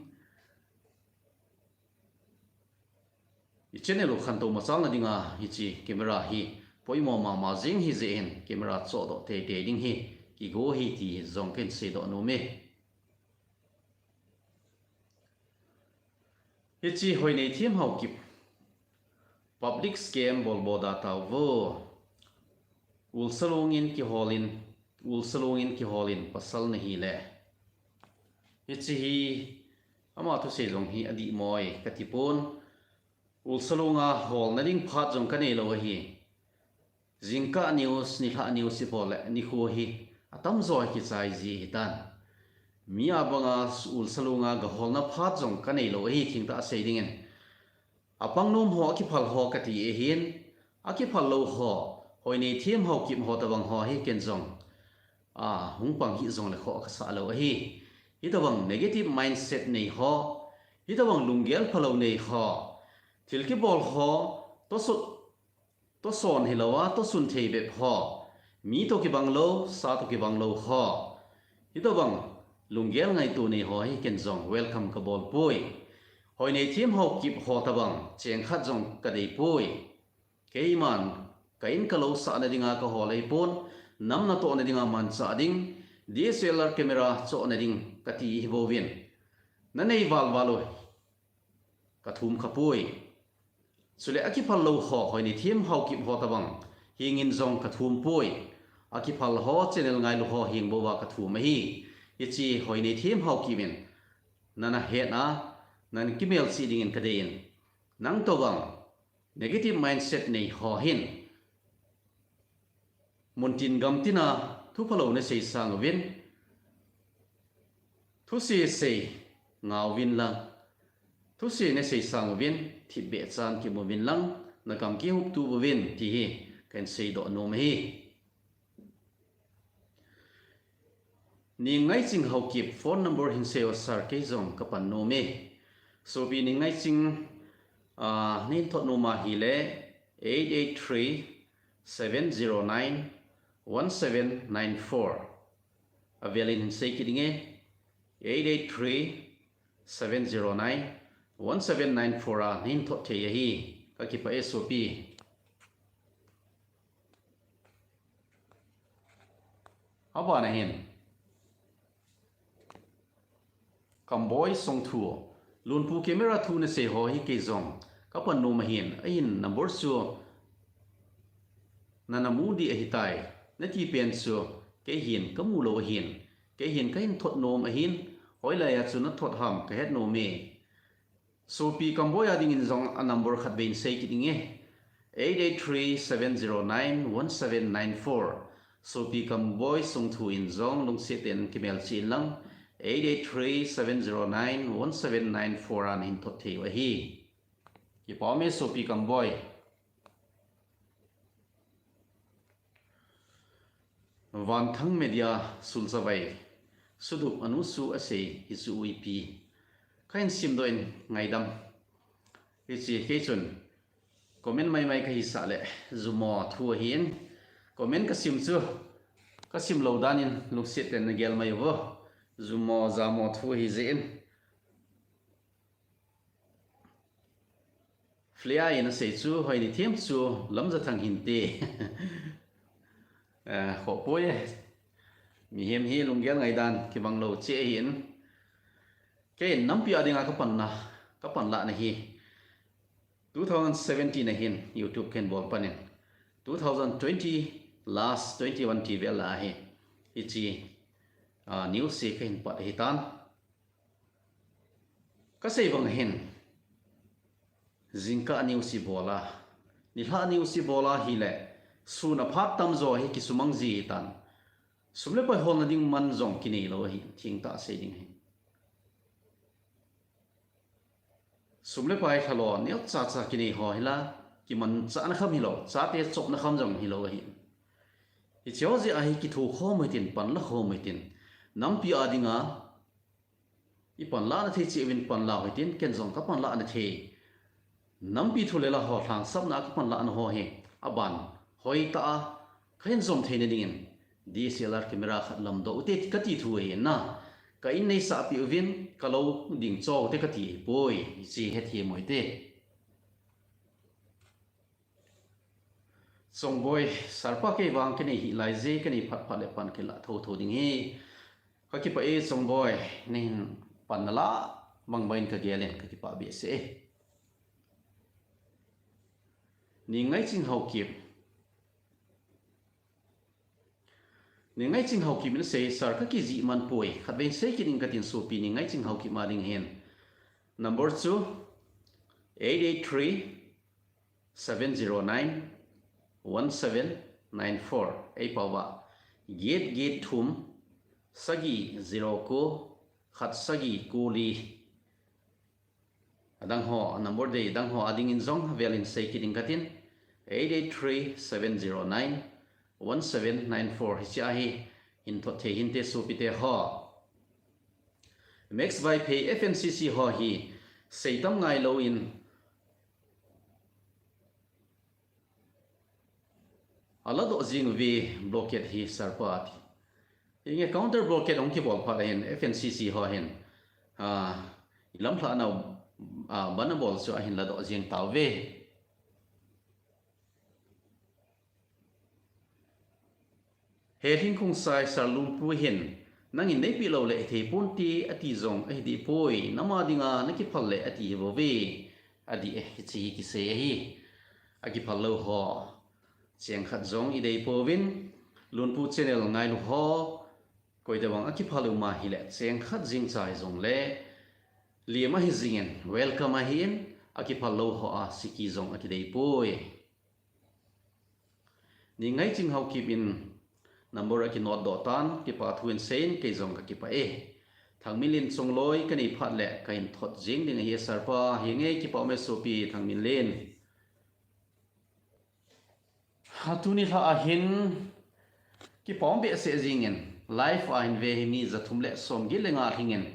i channel u khantou machalna dinga hiche camera hi poimo mama jing hijeh hin camera chodoh teitei ding hi kigo ahi ti jong kahin seidoh nom e. Hiche Hoineithem Haokip public scam bolbo da tauvo. Ulsalung in kiholin, Ulsalung in kiholin pasal nahile, hiche hi ama thusei jong hi adihmo e katipon. Ulsalung a holna ding phat jong kaneilou ahi. Jingkah news, nilhah news ibol le nikho hi atamjo hi kichai ji ahitan. Mi abanga Ulsalung a gaholna phat jong kaneilou ahi, thengtah a sei dingin. Apang nom ho, akiphal ho kati ahin, akiphal lou ho, Hoineithem Haokip ho tobang ho hi ken jong, a, hung pang hih jongle khoh kasah lou ahi. Hitobang negative mindset nei ho, hitobang lunggel phalou nei ho, thil kibol ho, tosun, toson hilou a, tosun thei bep ho, mi toh kibang lou, sa toh kibang lou ho, hitobang lunggel ngaito nei ho hi ken jong welcome kabol poi. Hoineithem Haokip ho tobang cheng khat jong kadei poi. Keiman ka in kalousahna dinga kahol ahipon, nam natohna dinga manchah ding, D S L R camera chohna ding kati hibouvin, nanei valval u, kathum khapoi. Chule akiphal lou ho, Hoineithem Haokip ho tobang hengin jong kathum poi. Akiphal ho, channel ngailu ho heng bouva kathum ahi. Hiche Hoineithem Haokip in nana het a, nan kimelchih dingin kadeiyin, nang tobang negative mindset nei ho hin muntin gamtina thuphalou nasei sang uvin, thuse sei ngauvin lang, thuse nasei sang uvin thipbeh chan kimu uvin lang, nagam kihuptup uvin ti hi kahin seidoh nom ahi. Ningngaiching Haokip phone number hin seiyo sir, kei jong kapan nom e. Sopi Ningngaiching, a, nahin thot nom ahile eight eight three, seven zero nine, one seven nine four. Avelin hin sei kit inge, eight eight three, seven zero nine, one seven nine four a nahin thot thei ahi. Kakipah e sopi. Abana hin Kamboi Songthu, Lunpu camera thu nasei ho hi kei jong kapan nom ahin, ahin number chu nana mu ding ahitai, nati pen chu kei hin kamu lou ahin, kei hin kahin thot nom ahin, hoilai a chu nathot ham kahet nom e. Sopi Kamboi a dingin jong a number khat vei in sei kit inge, eight eight three, seven zero nine, one seven nine four. Sopi Kamboi Songthu in jong lungset in kimelchih in lang, eight eight three, seven zero nine, one seven nine four a nahin thot thei u ahi. Kipah e Sopi Kamboi. Vanthang Media Sulzavai, Sudup anu su asei hi chu uipi. Kahin simdoh in ngaidam. Hiche kei chun comment maimai kahisah le jumo thu ahin, comment kasim chu kasim lou dan in lungset in nagel mai uvo. Jumo jamo thu ahi jeh in. Flia in asei chu, Hoinithem chu Lamjathang hinte. Eh, khoh poi e. Mihem hi lunggel ngaidan kibang lou cheh ahin. Kei nampi a dinga kapanna, kapanlahna hi two thousand seventeen a hin YouTube kahin bol panin, two thousand twenty last twenty-one ti vel a hi, hiche, ah, news hi kahin pat ahitan. Kasei bang hin, jingkah news ibol a, nilhah news ibol a hile, sun a phat tamjo hi kisumang ji tan. Sum le pai holna ding man jong kinei lou ahi, thengtah sei ding ahi. Sum le pai lhalo neocha cha kinei ho hi la, kimanchahna kham hilou, chate chopna kham jong hilou ahi. Hiche ho jeh a hi kitho khom u hitin, panla khom u hitin. Nampi a dinga, ipanlahna thei cheh uvin panla u hitin, ken jong kapanlahna thei. Nampi thu le la ho lhangsapna a ka panlahna ho hi aban hoitah a kahin jom theina dingin D S L R camera khat lamdoh ute kati thu ahi na. Ka in neisahpeh uvin, ka lou ding cho ute kati ahipoi. Hiche hethem u hite. Chongboi, sir pa kei vang kanei hih lai je, kanei phat phat le pan kilah thotho ding ahi. Ka kipah e Chongboi, neihin panna lah bang bangin ka gel in ka kipah behseh e. Ningaiching Haokip. Ningaiching Haokip in asei, sir ka kijih man poi. Khatvei sei kit in katin sopi Ningaiching Haokip a ding hin. Number chu eight eight three, seven zero nine, one seven nine four. Eipao uva. Get get thum, sagi zero ko, khat sagi ko li. Adang ho, number dei, dang ho a dingin jong velin sei kit ding katin, eight eight three, seven zero nine, one seven nine four. Hiche a hi hin thot thei hinte sopite ho. Max Vaiphei F N C C ho hi seitam ngailou in, aladoh jing uve blockade hi sir pa ati. Hinge counter blockade hung kibol phat ahin F N C C ho hin, ah, ilamlhah nau, ah, ban abol chu ahin ladoh jing tauve. He Lhingkhongsai, sir Lunpu hin, nangin neipeh lou le hithei ponte ati jong ahi deh poi, nama dinga nakiphal le ati hi bouve, adih e, hiche hi kisei ahi. Akiphal lou ho cheng khat jong idei pouvin, Lunpu channel ngailu ho, koitobang akiphal u ma hile cheng khat jing cha hijongle, lem ahi jingin, welcome ahin, akiphal lou ho a siki jong akidei poi. Ningaiching Haokip in number aki note doh tan, kipa thu in seiyin, kei jong ka kipah e. Thangminlen Chongloi, kanei phat le kahin thot jing ding ahi sir pa, hinge kipah ume sopi Thangminlen. Ha tuni lha ahin kipah um behseh jingin, live ahin ve hi mi jathum le somget le nga lhingin,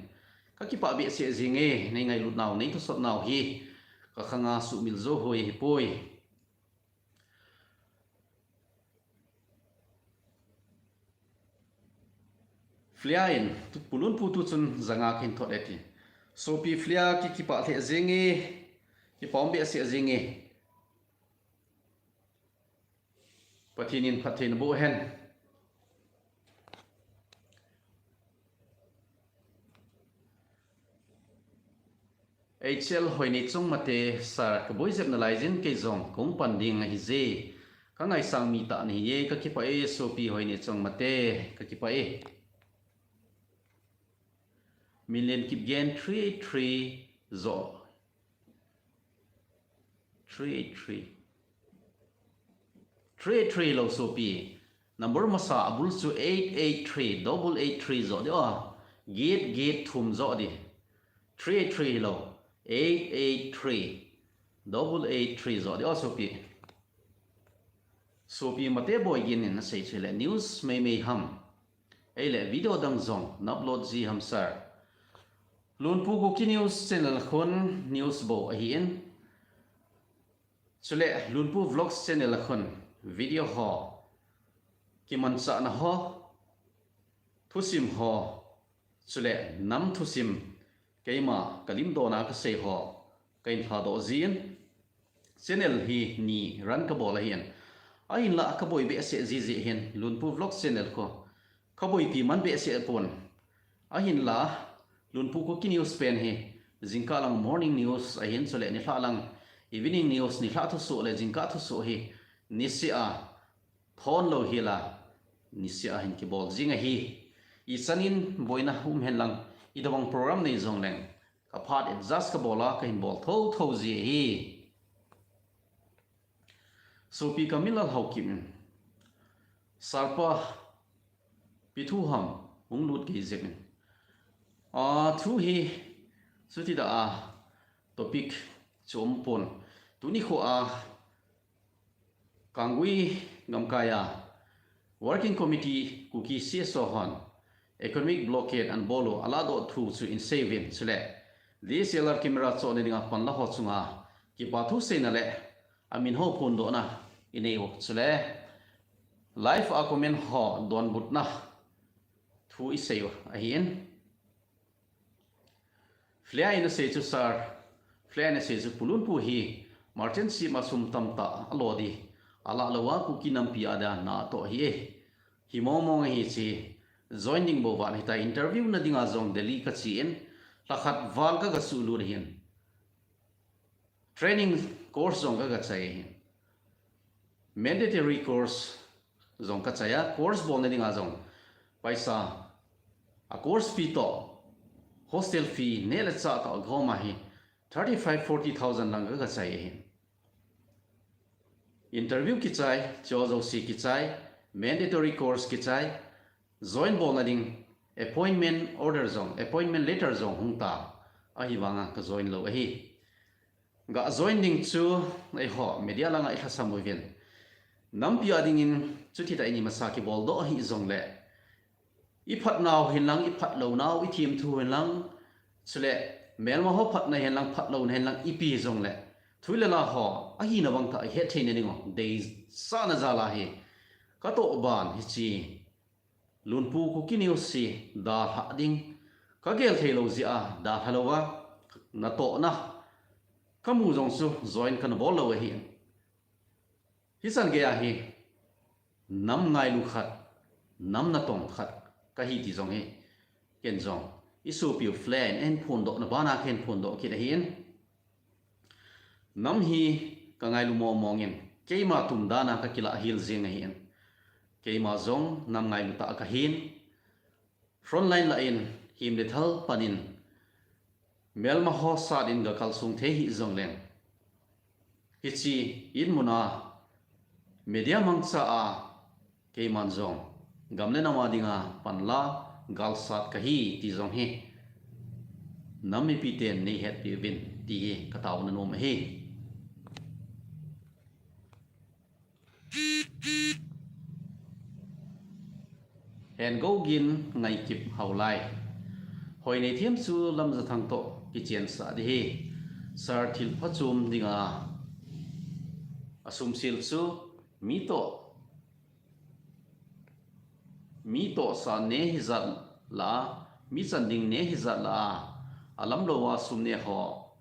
ka kipah behseh jinge, nei ngailut nau, nei thusot nau hi ka khanga sumil jou hoi hipoi. Flia in, tu, Pu Lunpu tu chun janga kahin thot e ti. Sopi Flia ki kipah lheh jenge, kipah um behseh jenge. Pathen in phatthei naboh hen. H L Hoineichong Mate, sir, ka boijep nalai jin kei jong kahung pan ding ahi je. Ka ngaisang mi tah nahi e, ka kipah e, sopi Hoineichong Mate, ka kipah e. Minlen Kipgen three eight three jo. Three eight three. Three eight three lou sopi. Number masa abul chu eight eight three, double eight three jo di o. Get, get thum jo di. Three eight three lou. Eight eight three, double eight three jo di o sopi. Sopi Mate Boigin in asei chu le news meimei ham. Ei le video dang jong na upload ji ham sir. Lunpu Kuki News channel khun news bou ahin. Chule Lunpu Vlogs channel khun video ho, kimanchahna ho, thusim ho, chule nam thusim, keima ka limdona ka sei ho, kahin lhadoh jin. Channel hi ni run ka bol ahin. Ahinla ka boi behseh jiji hin Lunpu Vlogs channel khu ka boipi man behseh pon. Ahinla Lunpu Kuki News pen hi jingkah lang morning news ahin chule nilhah lang evening news, nilhah thusoh le jingkah thusoh hi niseh a thon lou hila niseh a hin kibol jing ahi. Ichan in boina um hen lang, itobang program nei jong leng ka phat adjust ka bol a, kahin bol thotho ji ahi. Sopi Kamilal Haokip in, sir pa, ipi thu ham hung lut gei jep in. A, thu hi chuti tah a topic chu um pon. Tuni kho a Kanggui gamkai a Working Committee Kuki C S O hon economic blockade ana bol u aladoh thu chu in sei uvin chule D S L R camera chohna dinga panla ho chunga kipa thu seina le amin ho phondohna inei u. Chule live a comment ho donbutna thu isei u ahin. Flea in asei chu, sir, Flea in asei chu, Pu Lunpu hi merchant ship a sum tamtah alo di, alah lou a Kuki nampi a dia natoh hi e. Hi mong mong ahi chi. Join ding bou vang hita, interview na dinga jong Delhi kache in, lhakhat val ka, kasuhlut ahin. Training course jong ka, kachai ahin. Mandatory course jong kachai a, course bolna dinga jong paisa, a course fee toh, hostel fee, neh le chah toh gom a hi thirty five, forty thousand lang ka, kachai ahin. Interview kichai, cho jouse kichai, mandatory course kichai, join bolna ding appointment order jong, appointment letter jong hung ta, ahivanga ka join lou ahi. Ga join ding chu, eiho media langa ilhasam uvin, nampi a dingin chuti tah in imasa kiboldoh ahi jongle, iphatnau hinlang, iphatlounau, ithemthu hinlang, chule melma ho phatna hinlang, phatlouna hinlang, ipi jongle, thu le la ho ahina bang tah ihet theina ding u deisahna jal a hi katoh ban hiche Lunpu Kuki News hi dalha ding kagel thei lou jeh a, dalha louva natohna kamu jong chu join kana bol lou ahi. Hichan gei a hi nam ngailu khat, nam natong khat kahi ti jong hi ken jong isopiu Flea in ahin phondohna bana kahin phondoh kit ahin. Nam hi ka ngailu mong mong in, keima tum dan a ka kilah hel jeng ahin. Keima jong nam ngailu tah kahin, frontline lah in, him le thal pan in, melma ho sat in ga kalsong thei hih jongleng, hiche in mun a media mangcha a keiman jong gam le nam a dinga panla galsat kahi ti jong hi nam mipi ten nei hetpeh uvin ti hi ka taona nom ahi. Hengou Gin, Ngaikip Haolai. Hoinei them chu Lamjathang toh kichensah ding ahi. Sir, thil phachom dinga asum sil chu mi toh, mi tohsa neh hijat lah a, mi chan ding neh hijat lah a, alam lou a sum neh ho,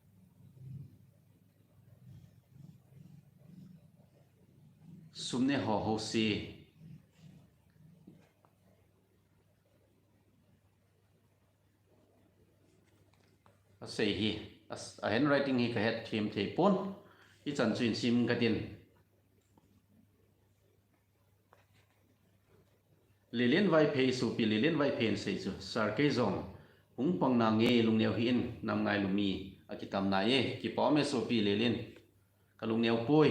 sum neh ho ho si. Asei hi, a, a handwriting hi ka het them thei pon. Hichan chu in sim ka tin. Lilin Vaiphei, sopi Lilin Vaiphei in asei chu, Sir, kei jong hung pang nange, lungneo hih in, nam ngailu mi akitam nai e. Kipa um e sopi Lilin. Ka lungneo poi.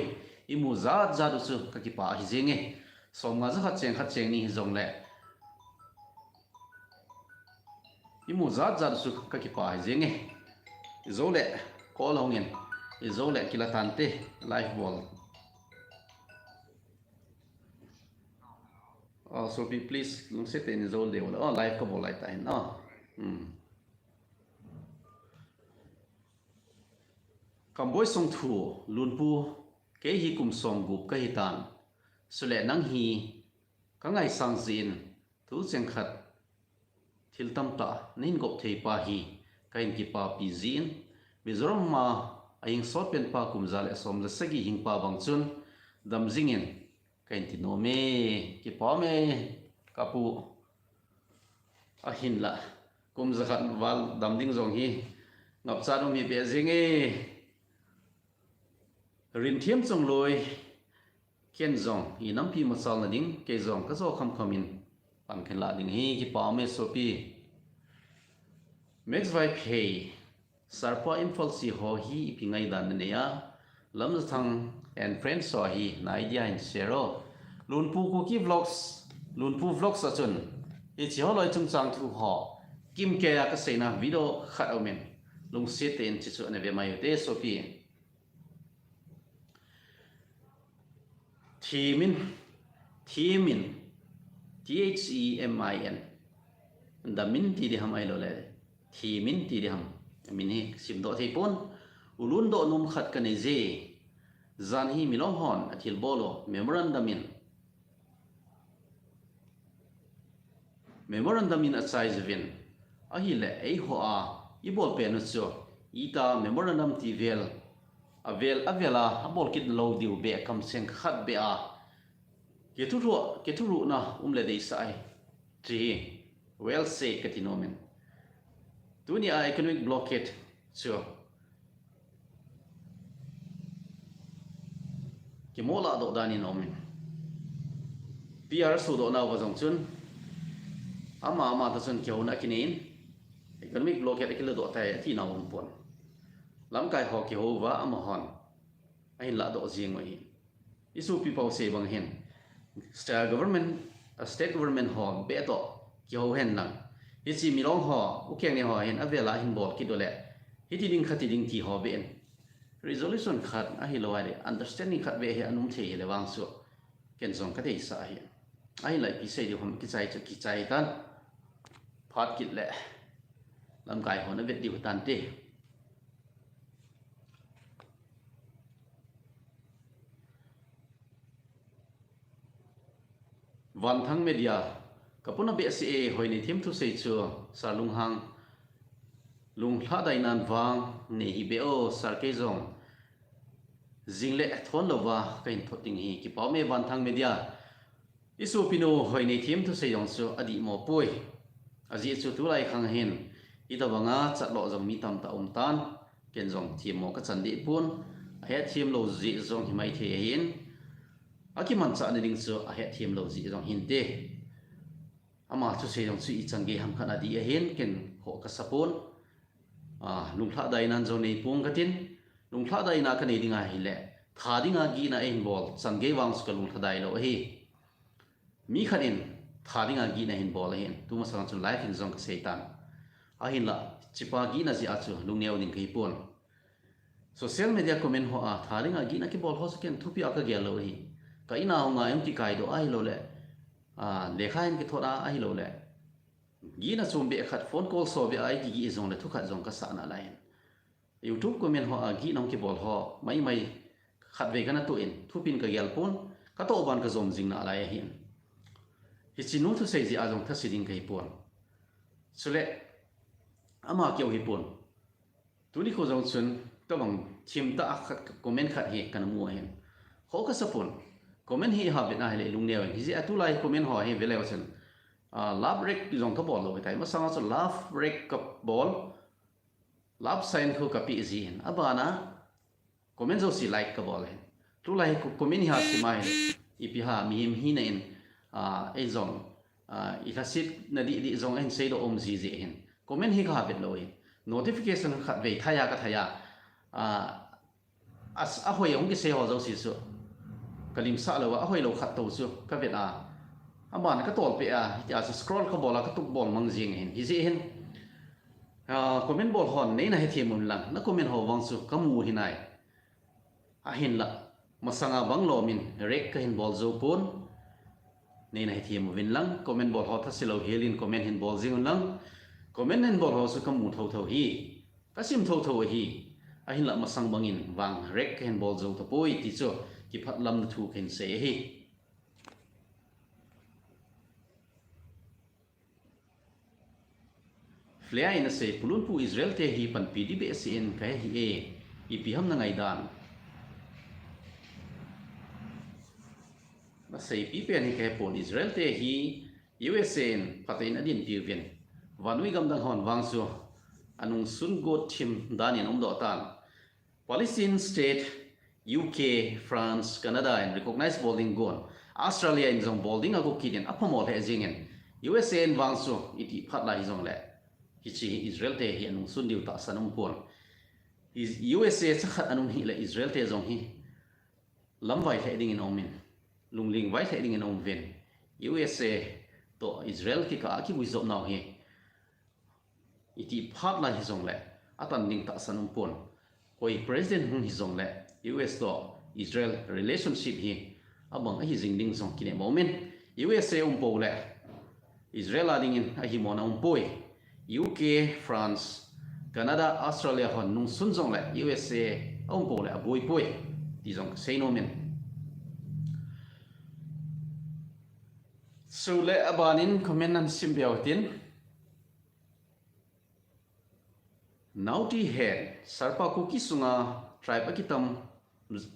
Imu jat jat u chu ka kipa ahi jeng e. Som nga ja khat cheng khat cheng ni hijongle, imu jat jat u chu ka kipa ahi jeng e. Ijou le call hung in, ijou le kila tante, live bol. Oh, sopi, please, lungset tah in ijou le. Oh, live ka bol lai tah hin. Oh. Hmm. Kamboi Songthu, Lunpu, kei hi kum som gup kahi tan. Chule nang hi ka ngaisang jin, tu cheng khat thil tamtah nahin gop thei pa hi kahin kipapi jin, Mizoram a ahing sot pen pa kum ja le som ja sagi hing pa bang chun dam jing in kahin ti nom e. Kipa um e, ka pu. Ahinlah, kum ja khat val dam ding jong hi ngapcha nom hi be jing e. Rinthiam Chongloi, ken jong i nampi machalna ding, kei jong ka jo kham kham in pan kahin lah ding hi. Kipa um e sopi. Max Vaiphei, Sir, pa Imphal che ho hi ipi ngaidan nanei a, Lamjathang and friends ho hi na idea hin share o. Lunpu Kuki Vlogs, Lunpu Vlogs a chun hiche ho loi chungchang thu ho kimkei a ka seina video khat aum in, lungset tah in hiche chu ana ve mai u te sopi. Themin, Themin, T H E M I N. Damin ti ding ham ahilou le Themin ti ding ham. Min hi simdoh thei pon. ulun doh nom khat kanei je. Jan hi Milong hon athilbol u memorandum in, memorandum in achai jiuvin. Ahile eiho a ibol pen u chu, ita memorandum ti vel, avel, avel a abol kit lou diu beh kamseng khat beh a kithuruh, kithuruhna um le deisah ahi. Ti hi well said kati nom in. Tuni a economic blockade chu kimoh lahdoh dan in um in. P R sudoh nauva jong chun, ama, ama ta chun kihouna akinei in, economic blockade akiladoh tai ati nau um pon. Lamkai ho kihou uva amahon ahin lahdoh jing u ahi. Isopi pau sei bang hin, state government, a state government ho beh toh kihou hen lang. Hiche Milong ho, Ukeng ni ho hin avel a hin bol kit u le, hiti ding khati ding ti ho beh in. Resolution khat ahilou ahile, understanding khat beh hi ana um thei hile vang chu, ken jong kadeisah ahi. Ahinla ipi sei diu ham kichai chu kichai tan. Phat kit le lamkai hon avet diu tante. Vanthang Media, kapuna behseh e, Hoineithem thusei chu, Sir Lunghang, lunglhadai nan vang nei hih beh o, Sir, kei jong jing le thon louva kahin thot ding ahi. Kipa um e Vanthang Media. Isopinu Hoineithem thusei jong chu adih mo poi. Ajeh chu tulai khang hin, hitobanga chatloh jong mi tamtah um tan, ken jong themmo kachan deh pon, ahetthem lou jeh jong himai thei ahin, akimanchah na ding chu ahetthem lou jeh jong hinte. Ama thusei jong chu ichan gei ham khat adih ahin, ken khoh kasa pon. A, lunglhadai nan jong nei pong katin, lunglhadai na kanei ding ahile, tha dinga gihna ahin bol chan gei vang chu kalunglhadai lou ahi. Mi khat in tha dinga gihna ahin bol ahin, tumasang chun live in jong kasei tan. Ahinla, hichepa gihna jeh a chu lungneo ding kahi pon. Social media comment ho a tha dinga gihna kibol ho chu ken thupi a kagel lou ahi. Ka in a hung a jong kikaidoh ahilou le, a, lekha in kithot a ahilou le, gihna chom beh khat phone call so beh a ikigih jong le thu khat jong kasah nalai hin. YouTube comment ho a gihna hung kibol ho maimai khatvei kana toh in, thupin kagel pon, katoh ban kajom jing nalai ahin. Hichenu thusei jeh a jong thase ding kahi pon. Chule, ama keu hi pon. Tuni kho jong chun, tobang themtah a khat, comment khat hi kana mu ahin. Khoh kasa pon. Comment hi iha vet na hile lungneo in. Hijeh a tulai comment ho hi veleu chun, a, love react jong kabol lou hitai. Masanga chu love react kabol. Love sign khu kapeh ji hin. Abana comment jouse like kabol hin. Tulai khu comment iha sim a hile, ipi ham mihem hina in, a, ei jong, a, ilhasetna dihdih jong ahin seidoh um jiji hin. Comment hi kaha vet lou hin. Notification khatvei thai a kathai a, a, a, ahoi a hung kisei ho jouse chu kalimsah louva, ahoi lou khat tou chu kavet a, abana katolpeh a, hitia chu scroll kabol a katup bol mang jing hin. Hijeh hin, a, comment bol hon neina hethem uvin lang, na comment ho vang chu kamu hinai. Ahinla, masanga bang lomin react kahin bol jou pon, neina hethem uvin lang, comment bol ho thase lou helin comment hin bol jing un lang. Comment hin bol ho chu kamu thotho hi, kasim thotho ahi. Ahinla masang bangin vang react kahin bol jou tapoi ti chu kiphatlamna thu kahin sei ahi. Flea in asei, Pu Lunpu, Israel te hi panpi ding behseh in kahe hih e, ipi ham na ngaidan? Naseipi pen hi kahe pon, Israel te hi U S A in phatah in adinpi uvin, vannoi gamdang hon vang chu anungsun got thim dan in umdoh tan. Palestine State, U K, France, Canada in recognize bol ding gon, Australia in jong bol ding ago kit in aphamo lheh jeng in, U S A in vang chu itih phat lai hijongle, hiche hi Israel te hi anungsun diu tahsan umpon. U S A chakhat anung hile Israel te jong hi lamvai lheh ding in aumin, lungling vai lheh ding in aum uvin, U S A toh Israel kikah a kiguijop nau hi itih phat lai hijongle, atan ding tahsan umpon. Koi president hung hijongle, U S toh Israel relationship hi abang ahi jing ding jong kinem aumin. U S A umpou le, Israel a dingin ahimona umpoi. U K, France, Canada, Australia hon nungsun jongle U S A a um pou le aboi poi ti jong kasei nom in. Chule aban in comment nahin sim beu tin. Naote hen, Sarpa Kuki sunga tribe akitam,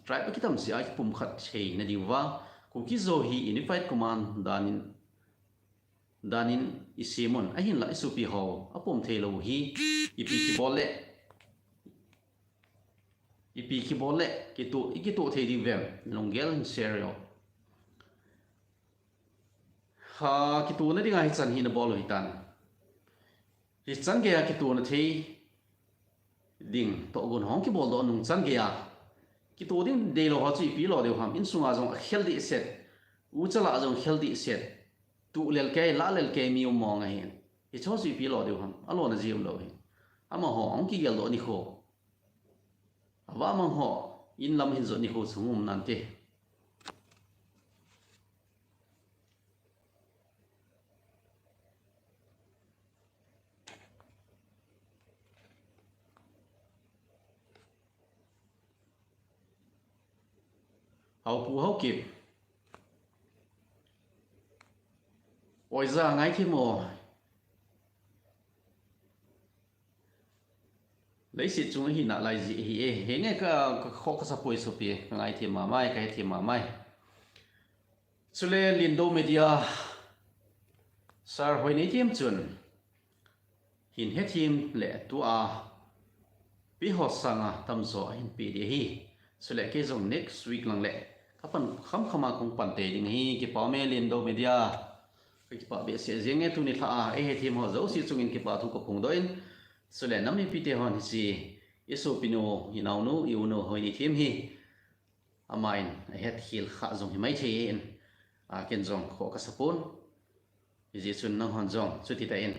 tribe akitam jeh a kipumkhat thei nadiuva, Kuki Zo hi Unified Command dan in, dan in isem un, ahinlah isopi ho apom thei lou hi, ipi kibol le, ipi kibol le, kitoh, ikitoh thei diu vem, lunggel hin share o. Ha, kitohna dinga hichan hi nabol u hitan. Hichan geiya kitohna thei ding tohgon hung kibol doh nung chan geiya, kitoh ding deilou ho chu ipi lo diu ham, insunga jong akhel dehset, uchala jong khel dehset, tuh lel kei, lah lel kei mi um mong ahin. Hicho chu ipi lo diu ham, alona ji umlou hin. Amaho hung kigel doh nikho. Avah mang ho, in lam hin jot nikho chu hung um nante. Haopu Haokip. Oija ngaithim o. Leiset chung hi nalai ji ahi e. Henge ka, ka kho kasa poi sopi, ka ngaithim mamai, ka hethem mamai. Chule Lindo Media, Sir hoi nei thim chun, hin hethem le tua, pi ho sanga tamjo ahin pe ding ahi. Chule kei jong next week lang le, kapan khamkhama kong pan tei ding ahi, kipa me Lindo Media. Ka kipa behseh jenge tuni lha a, eihethem ho jouse chungin kipa thu kaphong doh in. Chule nam mipite hon hiche, isopinu, inaonu, iunu hoi nei thim hi. Aman ahet khel kha jong himai thei in, a, ken jong kho kasa pon. Hijeh chun nanghon jong chuti tah in,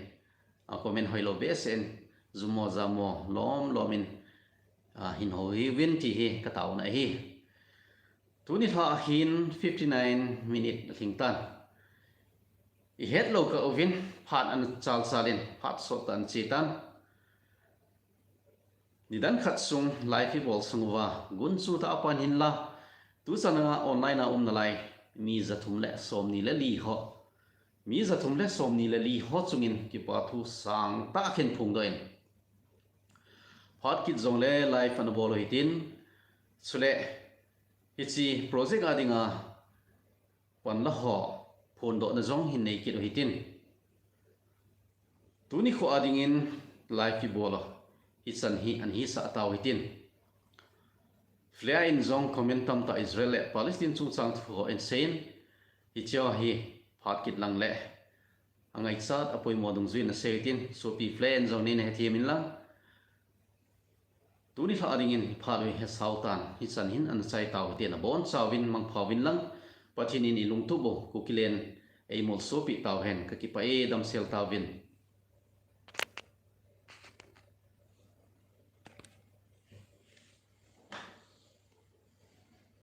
a, comment hoilou behseh in, jumo jamo lom lom in, a, hin houhih uvin ti hi ka taona ahi. Tuni lha hin fifty nine minute alhing tan. Ihet lou kah uvin, phat ana chalchal in, phat sot tah ana che tan. Nidan khat sung live ibol sang uva, gunchu tah a pan hinla, tuchan a online a um nalai, mi jathum le somni le li ho. Mi jathum le somni le li ho chungin kipa thu sangtah kahin phongdoh in. Phat kit jongle live ana bol u hitin, chule hiche project a dinga panla ho phondohna jong hin nei kit u hitin. Tuni kho a dingin live ibol u hichan hi ana hisah tau hitin. Flare in jong comment tamtah Israel le Palestine chungchang thu ho ahin seiyin, hiche hi phat kit lang le angaichat apoimo dungjui in nasei u hitin, sopi flare in jong neina hethem in lang. Tuni lha a dingin phat u hi hesau tan, hichan hin ana chai tau hite, nabonchauvin mangpha uvin lang, Pathen in ilungtup u, Kukiland eimolsopeh tauhen, kakipah e, damsel tauvin.